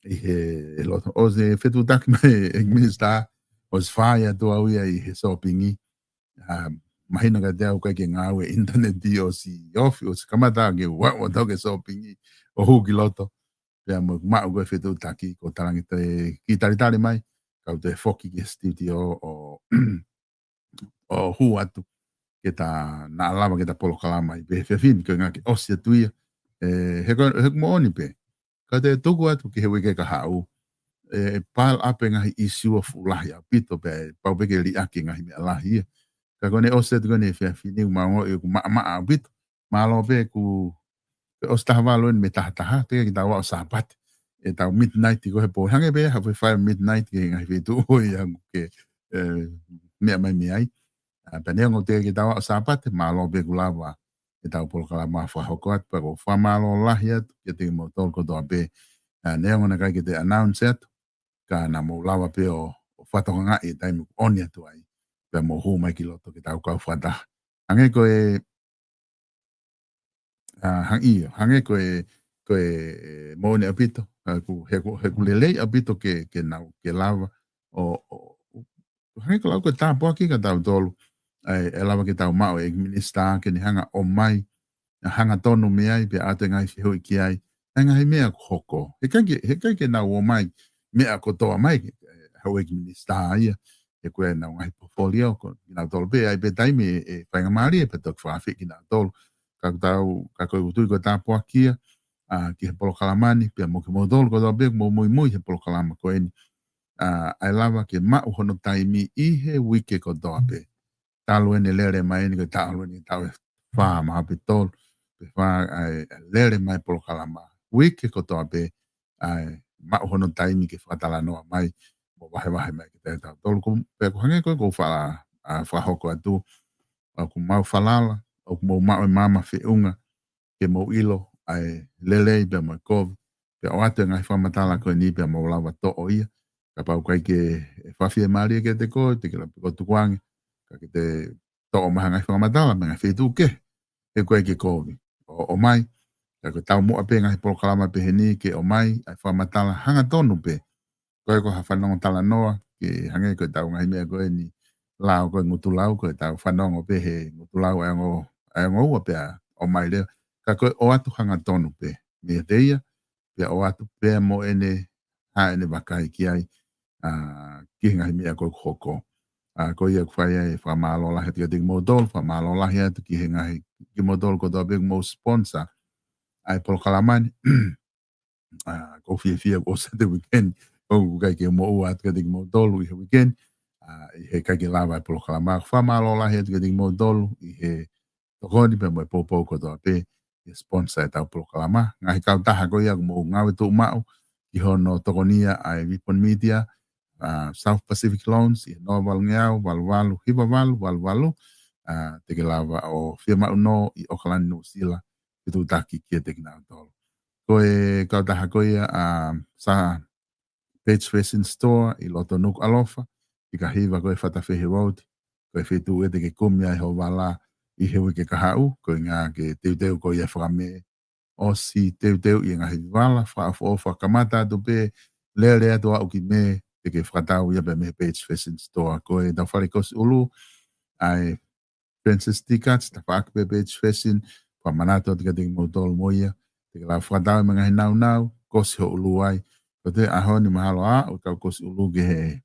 ʻi he loto ʻosi e fetuʻutaki mai e ʻEiki Minisitā, ʻosi fai atu au ia ʻi he sōpingi, ʻa, mahino kiate au ʻikai ke ngāue e ʻinitaneti ʻosi ofi, ʻosi kamata ke u aʻu atu ki he sōpingi, ʻo hū ki loto, pea mo maʻu ko e fetuʻutaki, ko e talange toe kiʻi talitali mai, kau toe foki ki he studio ʻo, ʻo hū atu, ke ta naʻa lava ke ta polokalama ʻi he efiafi ni, ko e ʻuhinga ke ʻosi atu ia, ʻe, he ko, he ʻoku moʻoni pē. Ka te tuku atu ki he uike kahaʻu, ʻe, ʻe pile up e ngaahi ʻisiū ʻo fuʻu lahi ʻaupito pea ʻe pau pē ke liʻaki e ngaahi meʻa lahi ia. Ka ko ʻene ʻosi atu ko eni he efiafi ni ʻoku ma ongoʻi ʻoku maʻamaʻa ʻaupito. Mālō pē ʻoku, ʻosi taha valu eni mei he taha taha, teʻeki ke tau aʻu ʻo Sāpate. ʻEtau midnight ko ē he pō, hangē pē ha foʻi fai midnight ki he ngaahi feituʻu ko ia ʻoku ke, ʻe, meʻa mai mei ai. ʻA, pea neongo teʻeki ke tau aʻu ʻo Sāpate, mālō pē ʻoku lava ʻetau polokalama fakahoko atu, pea ʻoku ou fakamālō lahi atu kiate kimoutolu kotoa pē. ʻA, neongo naʻe ʻikai ke toe announce atu, ka naʻa mou lava pē ʻo, ʻo fakatokangaʻi e taimi ʻoku ʻomi atu ai, pea mou hū mai ki loto ke tau kau fakataha. Hangē ko e, ʻa, hang-, ʻio, hangē ko e, ko e, ʻe, moʻoni ʻaupito, ʻa, ʻoku, he ʻoku, he ʻoku lelei ʻaupito ke, ke nau, ke lava, ʻo, ʻo, ʻo, hangē ko e lau ko e tāpuaki kia tautolu, ʻa, ʻe lava ke tau maʻu e ʻEiki Minisitā ke ne hanga ʻo ʻomai, ʻa, hangatonu mei ai, pea ʻoatu e ngaahi fehuʻi ki ai, ʻa e ngaahi meʻa ʻoku hoko. He ʻikai ke, he ʻikai ke nau ʻomai meʻa kotoa mai, ʻe, hau ʻEiki Minisitā ia, he ko ʻenau ngaahi portfolio, ko kinautolu pē, ʻai pē taimi ʻe, ʻe faingamālie pē toki fakaafeʻi kinautolu. Ka ʻoku tau, ka ko e ʻutu ko e tāpuaki ia, ʻa, ki he polokalama ni, pea mo kimoutolu kotoa pē, mou muimui he polokalama ko eni. ʻA, ʻe lava ke maʻu hono taimi ʻi he uike kotoa pē. Talu eni e lele mai eni, ko e talu eni taʻu ʻe fā mahalo pē tolu, pe fā, ʻa e lele mai polokalama. Uike kotoa pē, ʻa e maʻu hono taimi ke fakatalanoa mai. mo vahevahe mai kiate kitautolu. Ko, pea ko e hangē ko ē ʻoku ou fala, ʻa, fakahoko atu, ʻoku mau falala ʻoku mou maʻu e maama feʻunga ke mou ʻilo ʻa e lelei pea mo e kovi, pea ʻoatu e ngaahi fakamatala ko eni pea mou lava toʻo ia. Kapau ʻoku ʻikai ke fakafiemālie kiate koe, te ke lava pē koe ʻo tukuange, ka ke te toʻo mai ha ngaahi fakamatala mei he ngaahi feituʻu kehe, he ʻoku ʻikai ke kovi. ʻO, ʻomai, ka ko e taumuʻa pē ngaahi polokalama pehē ni ke ʻomai ʻa e fakamatala hangatonu pē. Ko e ko ha fanongo talanoa, ke hangē ko e tau ngaahi meʻa ko eni, lao ko e ngutu lau, ko e tau fanongo pē he ngutu lau ʻa e ongo, ʻa e ongo ua pea ʻomai leva. Ka ko e ʻoatu hangatonu pē meiate ia, pea ʻoatu pē mo ʻene, ha ʻene vakai ki ai, ʻa, ki he ngaahi meʻa ko ē ʻoku hoko. ʻA, ko ia ʻoku fai ai e fakamālō lahi atu kiate kimoutolu, fakamālō lahi atu ki he ngaahi, kimoutolu kotoa pē ʻoku mou sponsor ʻa e polokalama ni. ʻA, ʻoku ou fiefia ʻoku ʻosi atu e weekend, ʻoku ʻikai ke moʻua atu kiate kimoutolu ʻi he weekend, ʻa, ʻi he ʻikai ke lava e polokalama. Fakamālō lahi atu kiate kimoutolu ʻi he tokoni pea mo e poupou kotoa pē ʻi he sponsor ʻetau polokalama. Ngaahi kautaha ko ia ʻoku mou ngāue tuʻumaʻu ki hono tokonia ʻa e Ripon Media, ʻa, South Pacific Loans, ʻi he noa valungeau, valu valu, hiva valu, valu valu, ʻa, te ke lava ʻo fiemaʻu nō ʻi ʻOkalani, Nuʻusila, fetuʻutaki kiate kinautolu. Ko e kautaha ko ia ʻa Sa Page Fashion Store ʻi loto Nukuʻalofa, ʻi ka hiva ko e Fatafehi Road, ko e feituʻu ē te ke kumi ai hoʻo vala ʻi he uike kahaʻu, ko e ʻuhinga ke teuteu ko ia e fakamē, ʻosi teuteu ʻi he ngaahi vala, fakaʻofoʻofa, kamata atu pē, lele atu ʻo aʻu ki mē, te ke fakatau ia pē mei he Page Fashion Store. Ko e tau fale kosi ʻulu, ʻa e Francis Tikats, tafaʻaki pē Page Fashion, fakamanatu atu kiate kimoutolu mo ia, te ke lava fakatau mei he ngaahi naunau, kosi ho ʻulu ai. Ko e ʻaho ni mahalo ʻa, ʻoku kau kosi ʻulu ki he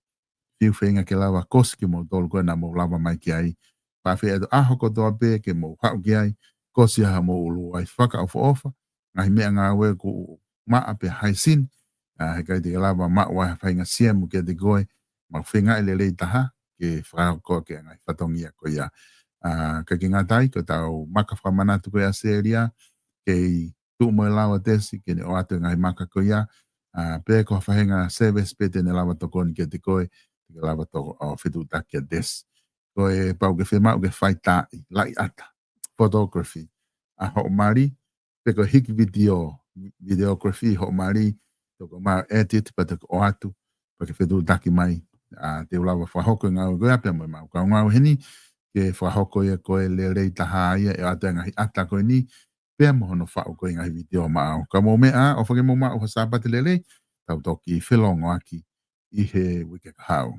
fiu feinga ke lava kosi kimoutolu ko ē naʻa mou lava mai ki ai. Pea fai atu ʻaho kotoa pē ke mou haʻu ki ai, kosi ʻa hoʻomou ʻulu ai fakaʻofoʻofa, ngaahi meʻangāue ʻoku maʻa pē haisini, ʻa, he ʻikai te ke lava maʻu ai ha faʻahinga siemu kiate koe, maʻu feinga ʻe lelei taha, ke fakahoko ʻaki e ngaahi fatongia ko ia. ʻA, ʻikai ke ngata ai, ko ʻetau maka fakamanatu ko ia ʻa Selia, kei tuʻu mo e lau ʻa Tesi, ke ne ʻoatu e ngaahi maka ko ia, ʻa, pe ko ha faʻahinga service pē te ne lava tokoni kiate koe, te ke lava toko, ʻo fetuʻutaki ʻa Tesi. Ko e pau ke fiemaʻu ke fai taʻi, laʻi ʻata, photography, ʻa hoʻo mali, pe ko e hiki video, videography hoʻo mali, toko mau edit, pea toko ʻoatu, pea ke fetuʻutaki mai, ʻa, te u lava fakahoko e ngāue ko ia pea mo e mau kau ngāue heni, ke fakahoko ia ko e lelei taha ia ʻe ʻoatu e ngaahi ʻata ko eni, pea mo hono faʻu ko e ngaahi video maʻau. Ka mou meʻa, ʻofa ke mou maʻu ha Sāpate lelei, tau toki felōngoaki ʻi he uike kahaʻu.